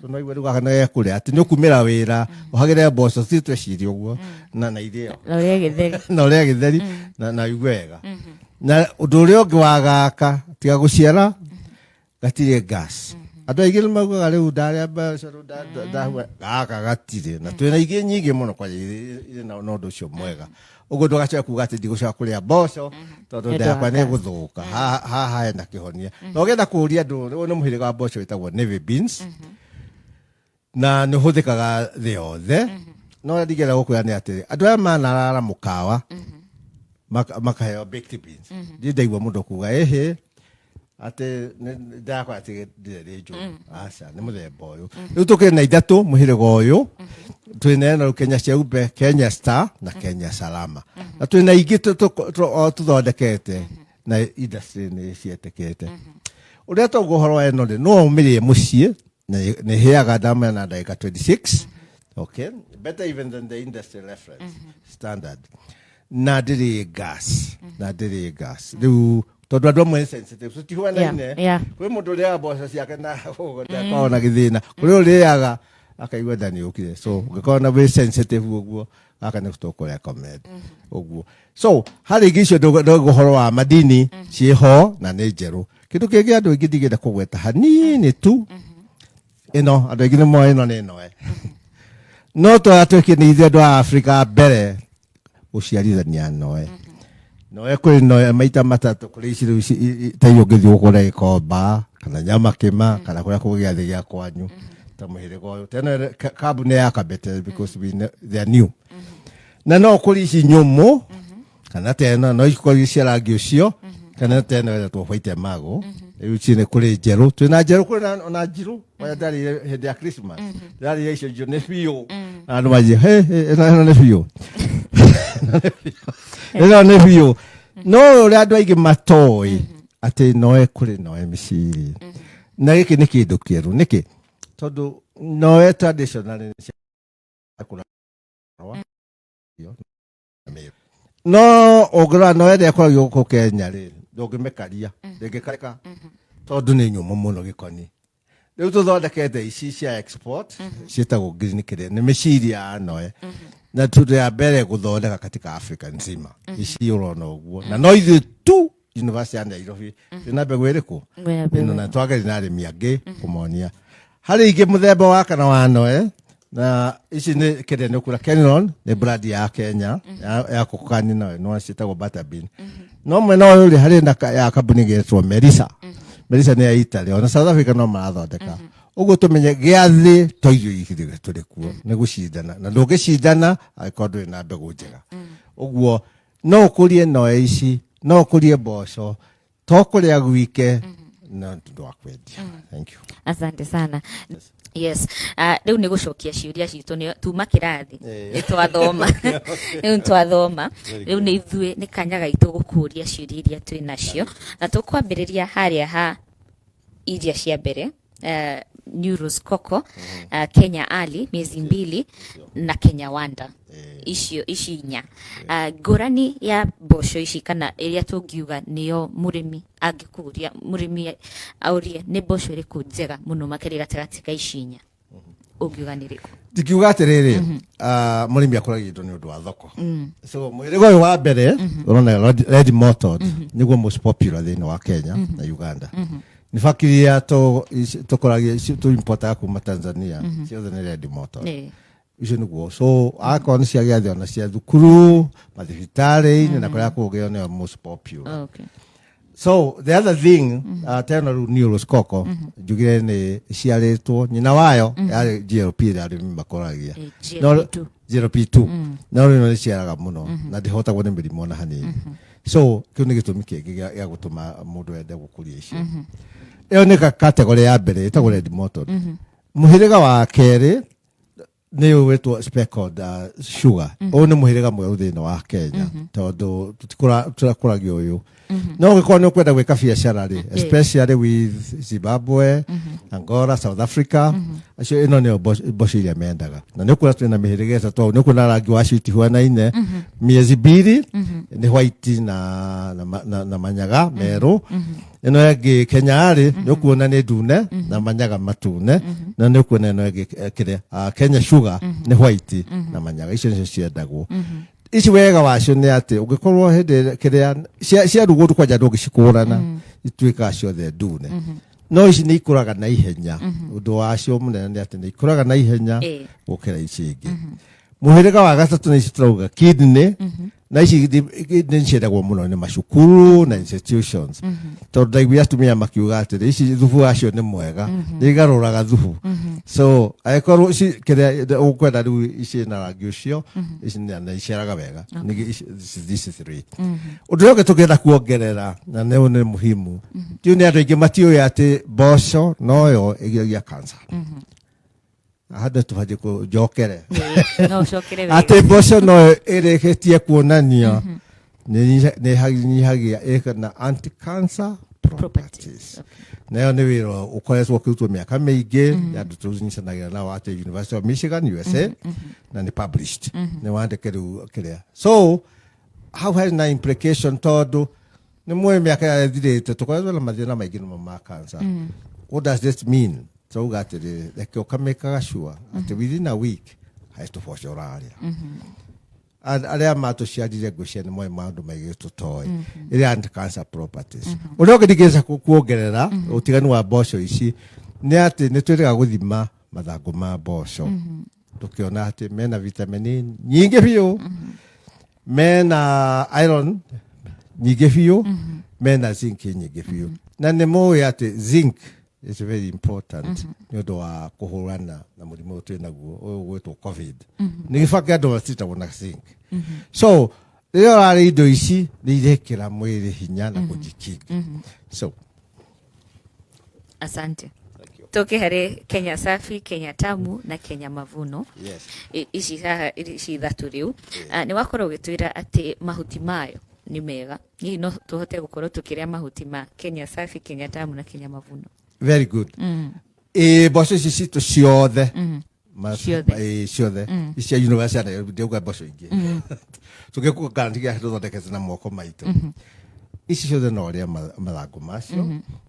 So no igue rĩu gaka nĩ gekũrĩa atĩ nĩ ũkumĩra wĩra ũhagĩre mboco ti twecirie ũguo na irĩo Na ũrĩe gĩtheri. Na ũrĩa gĩtheri na igue wega. Na ũndũ ũrĩa ũngĩ wa gaka, tiga gũciara, gatirĩ gas. Andũ aingĩ nĩ maugaga rĩu ndarĩa mboco rĩu ndahua. Gaka gatirĩ, na twĩna ingĩ nyingĩ mũno kwanja irĩ na ũndũ ũcio mwega. Ũguo ndũgacoke kuga atĩ ndigũcoka kũrĩa mboco tondũ Nĩ nda ũndũ wa yakwa nĩ gas. gũthũka. Haha hena kĩhonia. Na ũngĩenda kũũria andũ, ũyũ nĩ mũhĩrĩga wa mboco wĩtagwo navy beans, na nĩ ũhũthĩkaga thĩ yothe. No ũrĩa ndingĩenda gũkwĩra nĩ atĩrĩ, andũ aya manarara mũkawa makaheo baked beans, ndirĩ ndaigua mũndũ kuga ĩhĩ atĩ ndakora atĩ ndĩrĩ rĩ njũru. Aca, nĩ mũthemba ũyũ. Rĩu tũkĩrĩ na ithatũ mũhĩrĩga ũyũ, twĩna ĩno rĩu Kenya Cheupe, Kenya Star na Kenya Salama, na twĩna ingĩ o tũthondekete na industry nĩ cietĩkĩte ũrĩa toguo. Ũhoro wa ĩno rĩ, no ũmĩrĩe mũciĩ na nĩ ĩhĩaga ndamenya na ndagĩka 26, okay, better even than the industry reference standard, na ndĩrĩ gas, na ndĩrĩ gas. Rĩu tondũ andũ amwe nĩ sensitive, tũtihuanaine. Kwĩ mũndũ ũrĩaga mboco ciake na ndakoragwo na gĩthĩna, kũrĩ ũrĩaga Akaigua nda nĩ yũkire. So ũngĩkorwo na wĩ sensitive ũguo, gaka nĩ tũkũ recommend ũguo. So harĩ ingĩ icio ndauga ũhoro wa madini ciĩho na nĩ njerũ. Kĩndũ kĩngĩ andũ aingĩ ndigĩte kũgweta hanini tu, ĩno andũ aingĩ nĩ moĩ ĩno nĩ ĩno no tũrĩa twĩkĩ nĩ ithuĩ andũ a Afrika mbere gũciarithania noe. Noe kũrĩ noe maita matatũ, kũrĩ ici rĩu ta iria ũngĩthiĩ ũgũre gĩkomba kana nyama kĩma kana kũrĩa kũngĩ gĩathĩ gĩa kwanyu ta mũhĩrĩga ũyũ tene kambuni ya Kabete because they are new. Na no kũrĩ ici nyũmũ kana tena no ikorwo cia rangi ũcio kana tena ĩretwo white mago. Rĩu ici nĩ kũrĩ njerũ, twĩna njerũ, kũrĩ ona njirũ. Waya ndarĩire hĩndĩ ya Christmas, ndarĩire icio njirũ nĩ biũ na andũ manjie he he, ĩno nĩ biũ, ĩno nĩ biũ. No ũrĩa andũ aingĩ matoĩ atĩ noe kũrĩ noe mĩciri na gĩkĩ nĩ kĩndũ kĩerũ. Nĩkĩ? Tondũ noe traditionally nĩ cia kũrarwa no ũngĩrora no ĩrĩa ĩkoragio gũkũ Kenya rĩ, ndũngĩmĩkaria, ndĩngĩkarĩka tondũ nĩ nyũmũ mũno gĩkoni. Rĩu tũthondekete ici cia export ciĩtagwo green kĩrĩa nĩ mĩciri ya noe na tũndũ ya mbere gũthondeka katika Africa nzima ici ũrona ũguo, na no ithuĩ tu University ya Nairobi twĩna mbegũ ĩrĩkũ? Mbegũ. Ĩno na twageria na arĩmi angĩ kũmonia. Harĩ ingĩ mũthemba wa kana wa noe na ici nĩ kĩrĩa nĩ ũkura Kenron nĩ brand ya Kenya ya kũkani nayo no ciĩtagwo butter bean. No mwena ũyũ rĩ, harĩ na ya kambuni ĩgetwo Melissa. Melissa nĩ ya Italy, ona South Africa no marathondeka ũguo. Tũmenye gĩathĩ to irio igĩrĩ tũrĩ kuo nĩ gũcindana na ndũngĩcindana angĩkorwo ndũrĩ na mbegũ njega. Ũguo no ũkũrie noe ici, no ũkũrie mboco to kũrĩa gwike no tondũ wa kwendia. Thank you. Asante sana. Yes, rĩu nĩ gũcokia ciũria citũ nĩ tuma kĩrathi. Nĩ twathoma rĩu, nĩ twathoma rĩu, nĩ ithuĩ nĩ kanya gaitũ gũkũria ciũria iria twĩ nacio na tũkwambĩrĩria harĩa ha iria cia mbere, New Rosecoco, Kenya Ali miezi mbili na Kenya Wanda. Icio ici inya, ngũrani ya mboco ici kana ĩrĩa tũngiuga nĩyo mũrĩmi angĩkũria, mũrĩmi aurie nĩ mboco ĩrĩkũ njega mũno makĩria gatagatĩ ka ici inya, ũngiuga nĩ ĩrĩkũ? Ndingiuga atĩrĩrĩ, mũrĩmi akũragia indo nĩ ũndũ wa thoko. So mũhĩrĩga ũyũ wa mbere ũrona red mottled nĩguo most popular thĩinĩ wa Kenya na Uganda. Nĩ fakiri ya tũkoragia ici tũ-importaga kuma Tanzania ciothe nĩ red mottled. Icio nĩguo. So akorwo nĩ cia gĩathĩ ona cia thukuru, mathibitarĩ-inĩ na kũrĩa kũngĩ, nĩyo most popular. So the other thing, tena rĩu nĩ Rosecoco njugire nĩ iciarĩtwo nyina wayo yarĩ GLP ĩrĩa arĩmi makũragia. GLP2. GLP2 no rĩu nĩ ciaraga mũno na ndĩhotagwo nĩ mĩrimũ ona hanini. So kĩu nĩ gĩtũmi kĩngĩ gĩa gũtũma mũndũ ende gũkũria icio. Ĩyo nĩ category ya mbere ĩtagwo red mottled. Mũhĩrĩga wa kerĩ nĩ ũwĩtwo speckled sugar. Ũyũ nĩ mũhĩrĩga mwerũ thĩinĩ wa Kenya tondũ tũrakũragia ũyũ. No ũngĩkorwo nĩ ũkwenda gwĩka biacara rĩ, especially with Zimbabwe, Angola, South Africa, acio ĩno nĩyo mboco iria mendaga. Na nĩ ũkuona twĩna mĩhĩrĩga ĩtatũ hau, nĩ ũkuona rangi wacio itihuanaine. Miezi mbili nĩ white na manyaga merũ. Ĩno ĩngĩ Kenya rĩ, nĩ ũkuona nĩ ndune na manyaga matune. Na nĩ ũkuona ĩno ĩngĩ kĩrĩa Kenya Sugar nĩ white na manyaga. Icio nĩcio ciendagwo ici. Wega wacio nĩ atĩ ũngĩkorwo hĩndĩ kĩrĩa ciarugwo kwanja ndũngĩcikũrana, ituĩkaga ciothe ndune. No ici nĩ ikũraga na ihenya. Ũndũ wacio mũnene nĩ atĩ nĩ ikũraga na ihenya gũkĩra ici ingĩ. Mũhĩrĩga wa gatatũ nĩ ici tũrauga kidney, na ici nĩ ciendagwo mũno nĩ macukuru na institutions tondũ ndaiguire atumia makiuga atĩrĩ ici thubu wacio nĩ mwega, nĩ igarũraga thubu. So angĩkorwo ici kĩrĩa ũkwenda rĩu ici na rangi ũcio, ici nĩ iciaraga wega. Ningĩ these three. Ũndũ ũrĩa ũngĩ tũngĩenda kuongerera na nĩ muhimu tiu nĩ andũ aingĩ matiũĩ atĩ mboco noyo ĩgiragia cancer. Handũ tũbatiĩ kũnjokere. No ũcokere wega. Atĩ mboco no ĩrĩkĩtie kuonania nĩ nyihagia ĩka na anti cancer properties. Nayo nĩ wĩra ũkoretwo ũkĩrutwo mĩaka mĩingĩ ya andũ tũnyitanagĩra nao atĩ University of Michigan, USA, na nĩ published, nĩ wandĩke rĩu kĩrĩa. So hau harĩ na implication tondũ nĩ muoĩ mĩaka ĩrĩa ĩthirĩte tũkoretwo na mathĩna maingĩ nĩmo ma cancer. What does this mean? Tũrauga atĩrĩrĩ, reke ũkamĩkaga sure atĩ within a week harĩ tũboco ũrarĩa. Arĩa matũciarire, ngwĩciria nĩ moĩ maũndũ maingĩ tũtoĩ. Ĩrĩ anti cancer properties. Ũrĩa ũngĩ ndingĩca kuongerera ũtiganu wa mboco ici nĩ atĩ nĩ twĩrĩga gũthima mathangũ ma mboco, tũkĩona atĩ mena vitamin nyingĩ biũ, mena iron nyingĩ biũ, mena zinc nyingĩ biũ. Na nĩ mũĩ atĩ zinc is very important nĩ ũndũ wa kũhũrana na mũrimũ ũyũ twĩ naguo ũyũ ũgwĩtwo COVID. Nĩ gĩbake andũ matitagwo na zinc. So rĩrĩa ũrarĩa indo ici, nĩ irekĩra mwĩrĩ hinya na kũjikinga. So Asante. Tũke harĩ Kenya Safi, Kenya Tamu na Kenya Mavuno. Yes. Ici haha, ici ithatũ rĩu. Ah, nĩ wakorwo ũgĩtwĩra atĩ mahuti mayo nĩ mega. Hihi no tũhote gũkorwo tũkĩrĩa mahuti ma Kenya Safi, Kenya Tamu na Kenya Mavuno? Very good. Ĩ, mboco ici citũ ciothe. Ciothe. Ĩ, ciothe ici cia university ya Nairobi, ndiauga mboco ingĩ tũngĩkuga guarantee gĩa tũthondekete na moko maitũ. Ici ciothe no ũrĩa mathangũ macio,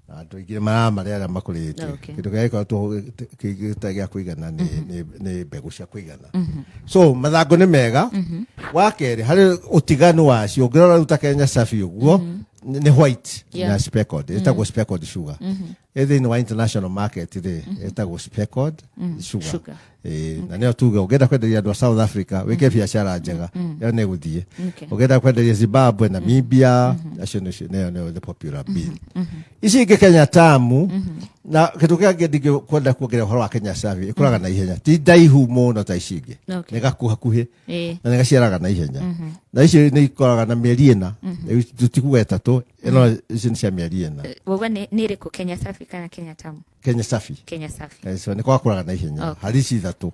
na andũ aingĩ maramarĩa arĩa makũrĩte. Kĩndũ kĩrĩa gĩkoretwo gĩtarĩ gĩa kũigana nĩ mbegũ cia kũigana. So mathangũ nĩ mega. Wa kerĩ, harĩ ũtiganu wacio, ũngĩrora rĩu ta Kenya Safi ũguo nĩ white na speckled, ĩtagwo speckled sugar. Ĩ thĩinĩ wa international market rĩ, ĩtagwo speckled sugar. Sugar. Ĩ, na nĩyo tuge ũngĩenda kwenderia andũ a South Africa, wĩke biacara njega, ĩyo nĩ ĩgũthiĩ. Ũngĩenda kwenderia Zimbabwe, Namibia, acio nĩcio nĩyo the popular bean. Ici ingĩ, Kenya Tamu, na kĩndũ kĩrĩa kĩngĩ ndingĩkwenda kuongerera ũhoro wa Kenya Safi, ĩkũraga na ihenya, ti ndaihu mũno ta ici ingĩ. Nĩ gakuhakuhĩ na nĩ gaciaraga na ihenya, na ici nĩ ikoraga na mĩeri 4. Rĩu tũtikuga 3, ĩno ici nĩ cia mĩeri 4. Wauga nĩ ĩrĩkũ, Kenya Safi kana Kenya Tamu? Kenya Safi. Kenya Safi. So nĩ gwakũraga na ihenya. Harĩ ici ithatũ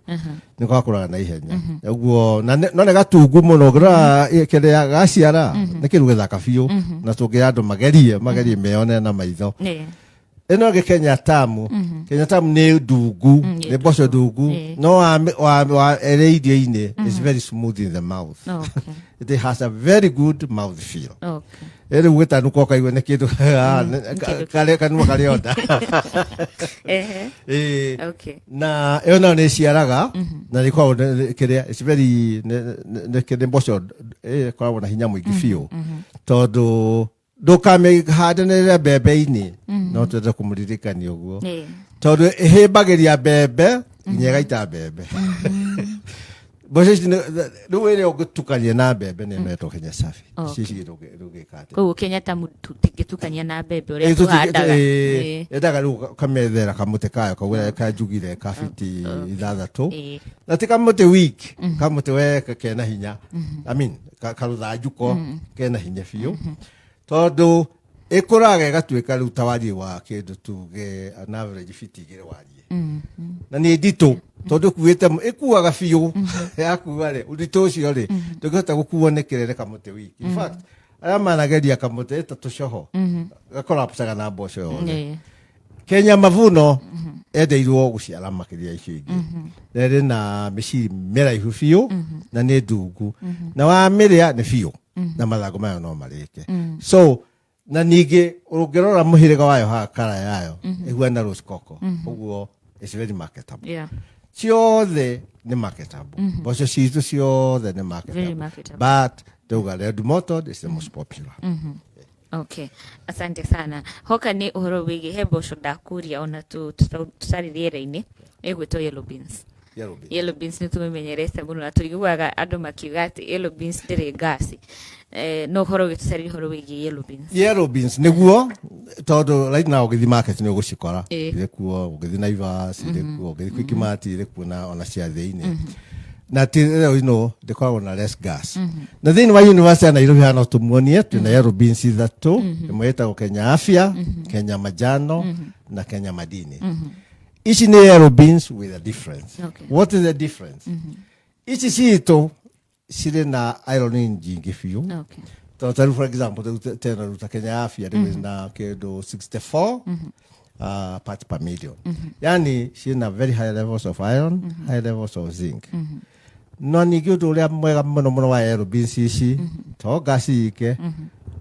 nĩ gwakũraga na ihenya ũguo, na no nĩ gatungu mũno. Ũngĩrora kĩrĩa gaciara nĩ kĩndũ gĩthaka biũ, na tũngĩra andũ magerie meyone na maitho. Ĩno ĩngĩ, Kenya Tamu. Kenya Tamu nĩ ndungu, nĩ mboco ndungu, no wa ĩrĩ irio-inĩ is very smooth in the mouth. It has a very good mouth feel. Rĩu gũtanuka ũkaigua nĩ kĩndũ Kĩndũ kanua karĩ onda. Ĩĩ. Na ĩyo nayo nĩ ĩciaraga na nĩ ĩkoragwo kĩrĩa, it's very nĩ mboco ĩkoragwo na hinya mũingĩ biũ, tondũ ndũkamĩhandanĩrĩre mbembe-inĩ. No twende kũmũririkania ũguo, tondũ ĩhĩmbagĩria mbembe nginya ĩgaita mbembe. Mboco ici rĩu ĩrĩa ũngĩtukania na mbembe nĩ ĩno ĩtwo Kenya Safi. Ici cigĩ ndũngĩka atĩa. Koguo Kenya Tamu tũtingĩtukania na mbembe ũrĩa tũhandaga? Endaga rĩu ũkamethera kamũtĩ kayo kau kanjugire ka fiti 6, na ti kamũtĩ weak, kamũtĩ we kena hinya, I mean, karũthanju ko kena hinya biũ, tondũ ĩkũraga ĩgatuĩka rĩu ta wariĩ wa kĩndũ tuge an average fiti 2 wariĩ, na nĩ nditũ tondũ ĩkuĩte, ĩkuaga biũ. Yakua rĩ, ũritũ ũcio rĩ, ndũngĩhota gũkuo nĩ kĩrere kamũtĩ weak. In fact, arĩa manageria kamũtĩ ta tũcoho gakorapcaga na mboco yothe. Kenya Mavuno endeirwo gũciara makĩria icio ingĩ, na ĩrĩ na mĩciri mĩraihu biũ na nĩ ndungu, na wamĩrĩa nĩ biũ, na mathangũ mayo no marĩke. So na ningĩ ũngĩrora mũhĩrĩga wayo haha, kara yayo ĩhuana rose coco ũguo. It's very marketable. Ciothe nĩ marketable, mboco citũ ciothe nĩ Very marketable, marketable. But ndauga red mottled is the most popular. Okay, asante sana. Hoka nĩ ũhoro wĩgiĩ he mboco ndakũria ona tũtarĩ rĩera-inĩ, ĩgwĩtwo yellow beans. Yellow beans. Yellow beans nĩ tũmĩmenyerete mũno na tũiguaga andũ makiuga atĩ yellow beans ndĩrĩ ngasi. No ũhoro ũgĩtũcarĩria ũhoro wĩgiĩ yellow beans. Yellow beans nĩguo, tondũ right now ũgĩthiĩ market nĩ ũgũcikora. Irĩ kuo, ũgĩthiĩ Naivas irĩ kuo, ũgĩthiĩ Quickmart irĩ kuo, na ona ciathĩ-inĩ. Na ti rĩu ino ndĩkoragwo na less gas. Na thĩinĩ wa University ya Nairobi hana tũmuonie twĩna yellow beans ithatũ, ĩmwe ĩtagwo Kenya Afya, Kenya Majano na Kenya Madini. Ici nĩ yellow beans with a difference. What is the difference? Ici citũ cirĩ na iron nyingĩ biũ, tondũ tarĩu for example rĩu tena rĩu ta Kenya Afya rĩu na kĩndũ 64 parts per million, yani ciĩna very high levels of iron, high levels of zinc. No ningĩ ũndũ ũrĩa mwega mũno mũno wa yellow beans ici, to ngasi ike.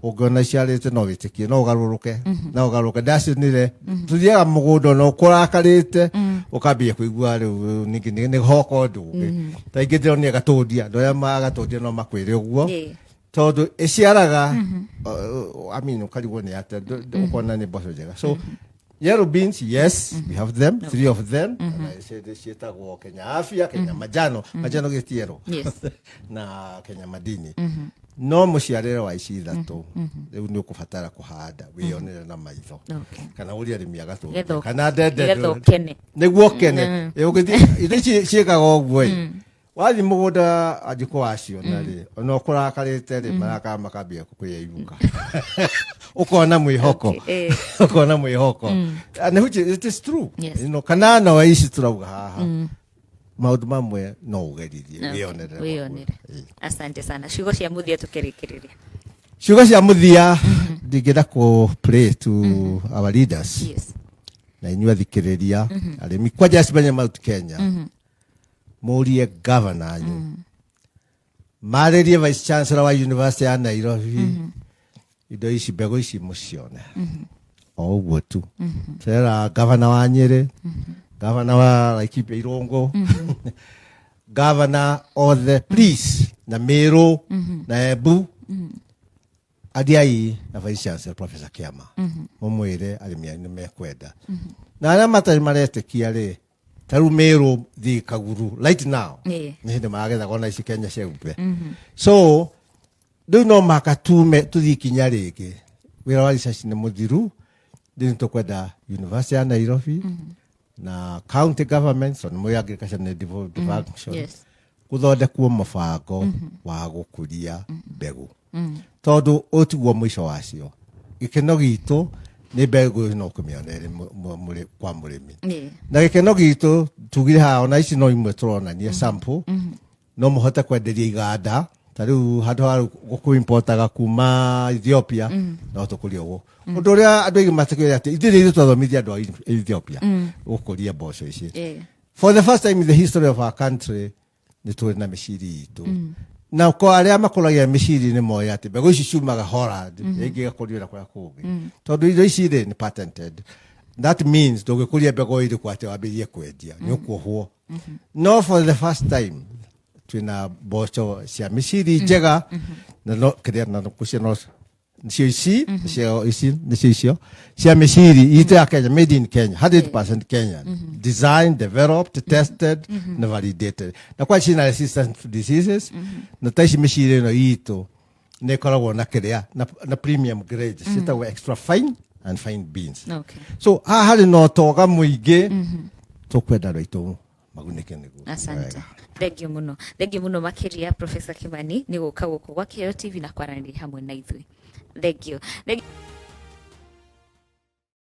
Ũngĩona iciarĩte no wĩtĩkie, no ũgarũrũke, no ũgarũrũke. Ndacionire tũthiaga mũgũnda na ũkũrakarĩte, ũkambia kũigua rĩu ningĩ nĩ hoka ũndũ ũngĩ. Ta ingĩ ndĩronire gatũndia, andũ arĩa magatũndia no makwĩre ũguo, tondũ ĩciaraga, I mean, ũkarigwo nĩ atĩa, ũkona nĩ mboco njega. So yellow beans, yes, we have them, three of them. Na ciĩtagwo Kenya Afya, Kenya Manjano, Manjano gĩtiero, na Kenya Madini. No mũciarĩre wa ici ithatũ rĩu nĩ ũkũbatara kũhanda wĩyonere na maitho, kana ũrie arĩmi agatũndia, kana ndende Nĩgetha ũkene. Nĩguo ũkene. Ĩ, ũngĩthiĩ indo ici ciĩkaga ũguo ĩ, wathiĩ mũgũnda anjĩkũ waciona rĩ, ona ũkũrakarĩte rĩ, marakara makambia kũyeyuka, ũkona mwĩhoko. Ũkona mwĩhoko. And which it is true. Kana no ici tũrauga haha, maũndũ mamwe no ũgeririe, wĩyonere. Wĩyonere. Asante sana. Ciugo cia mũthia tũkĩrĩkĩrĩria. Ciugo cia mũthia, ndingĩenda kũ pray to our leaders na inyuĩ athikĩrĩria arĩmi kwanja cimenya Mount Kenya, mũrie governor anyu, marĩrie vice chancellor wa University ya Nairobi, indo ici, mbegũ ici mũcione o ũguo tu. Tũrera governor wa Nyĩrĩ, governor wa Laikipia, Irũngũ, governor othe please, na Meru na Embu, ariai na vice chancellor Professor Kiama, mũmwĩre arĩmi anyu nĩ mekwenda, na arĩa matarĩ maretĩkia rĩ, ta rĩu Meru thiĩ Kaguru right now, nĩ hĩndĩ maragethaga ona ici Kenya Cheupe. So rĩu no maka tume tũthiĩ ikinya rĩngĩ. Wĩra wa research nĩ mũthiru. Rĩu nĩ tũkwenda University ya Nairobi na county governments, tondũ nĩ agriculture nĩ devolved function, gũthondekwo mũbango wa gũkũria mbegũ, tondũ ũyũ tiguo mũico wacio. Gĩkeno gitũ nĩ mbegũ ĩno ũkũmĩona ĩrĩ kwa mũrĩmi. Na gĩkeno gitũ tugire haha, ona ici no imwe tũronania sample, no mũhote kwenderia iganda. Ta rĩu handũ ha gũkũ-importaga kuma Ethiopia, no tũkũrie ũguo. Ũndũ ũrĩa andũ aingĩ matikĩũĩ atĩ ithuĩ nĩ ithuĩ twathomithia andũ a Ethiopia gũkũria mboco ici. For the first time in the history of our country, nĩ tũrĩ na mĩciri itũ, na ko arĩa makũragia mĩciri nĩ moĩ atĩ mbegũ ici ciumaga Holland, ĩngĩ ĩgakũrio na kũrĩa kũngĩ, tondũ indo ici rĩ nĩ patented. That means ndũngĩkũria mbegũ ĩrĩkũ atĩ wambĩrĩrie kwendia, nĩ ũkuohwo. No for the first time twĩna mboco cia mĩciri njega, na no kĩrĩa na kũcio no nĩcio ici, nĩcio ici, nĩcio icio cia mĩciri itũ ya Kenya, made in Kenya, 100% Kenya, designed, developed, tested na validated, na kwa cina resistant to diseases. Na ta ici mĩciri ĩno itũ nĩ ĩkoragwo na kĩrĩa na premium grade ciĩtagwo extra fine and fine beans. So haha harĩ na ũtonga mũingĩ, tũkwenda andũ aitũ magunĩke nĩguo. Asante. Wega. Thengio mũno, thengio mũno makĩria, Professor Kimani, nĩ gũka gũkũ gwa Kĩheo TV na kwaranĩria hamwe na ithuĩ. Thengio. Thengio.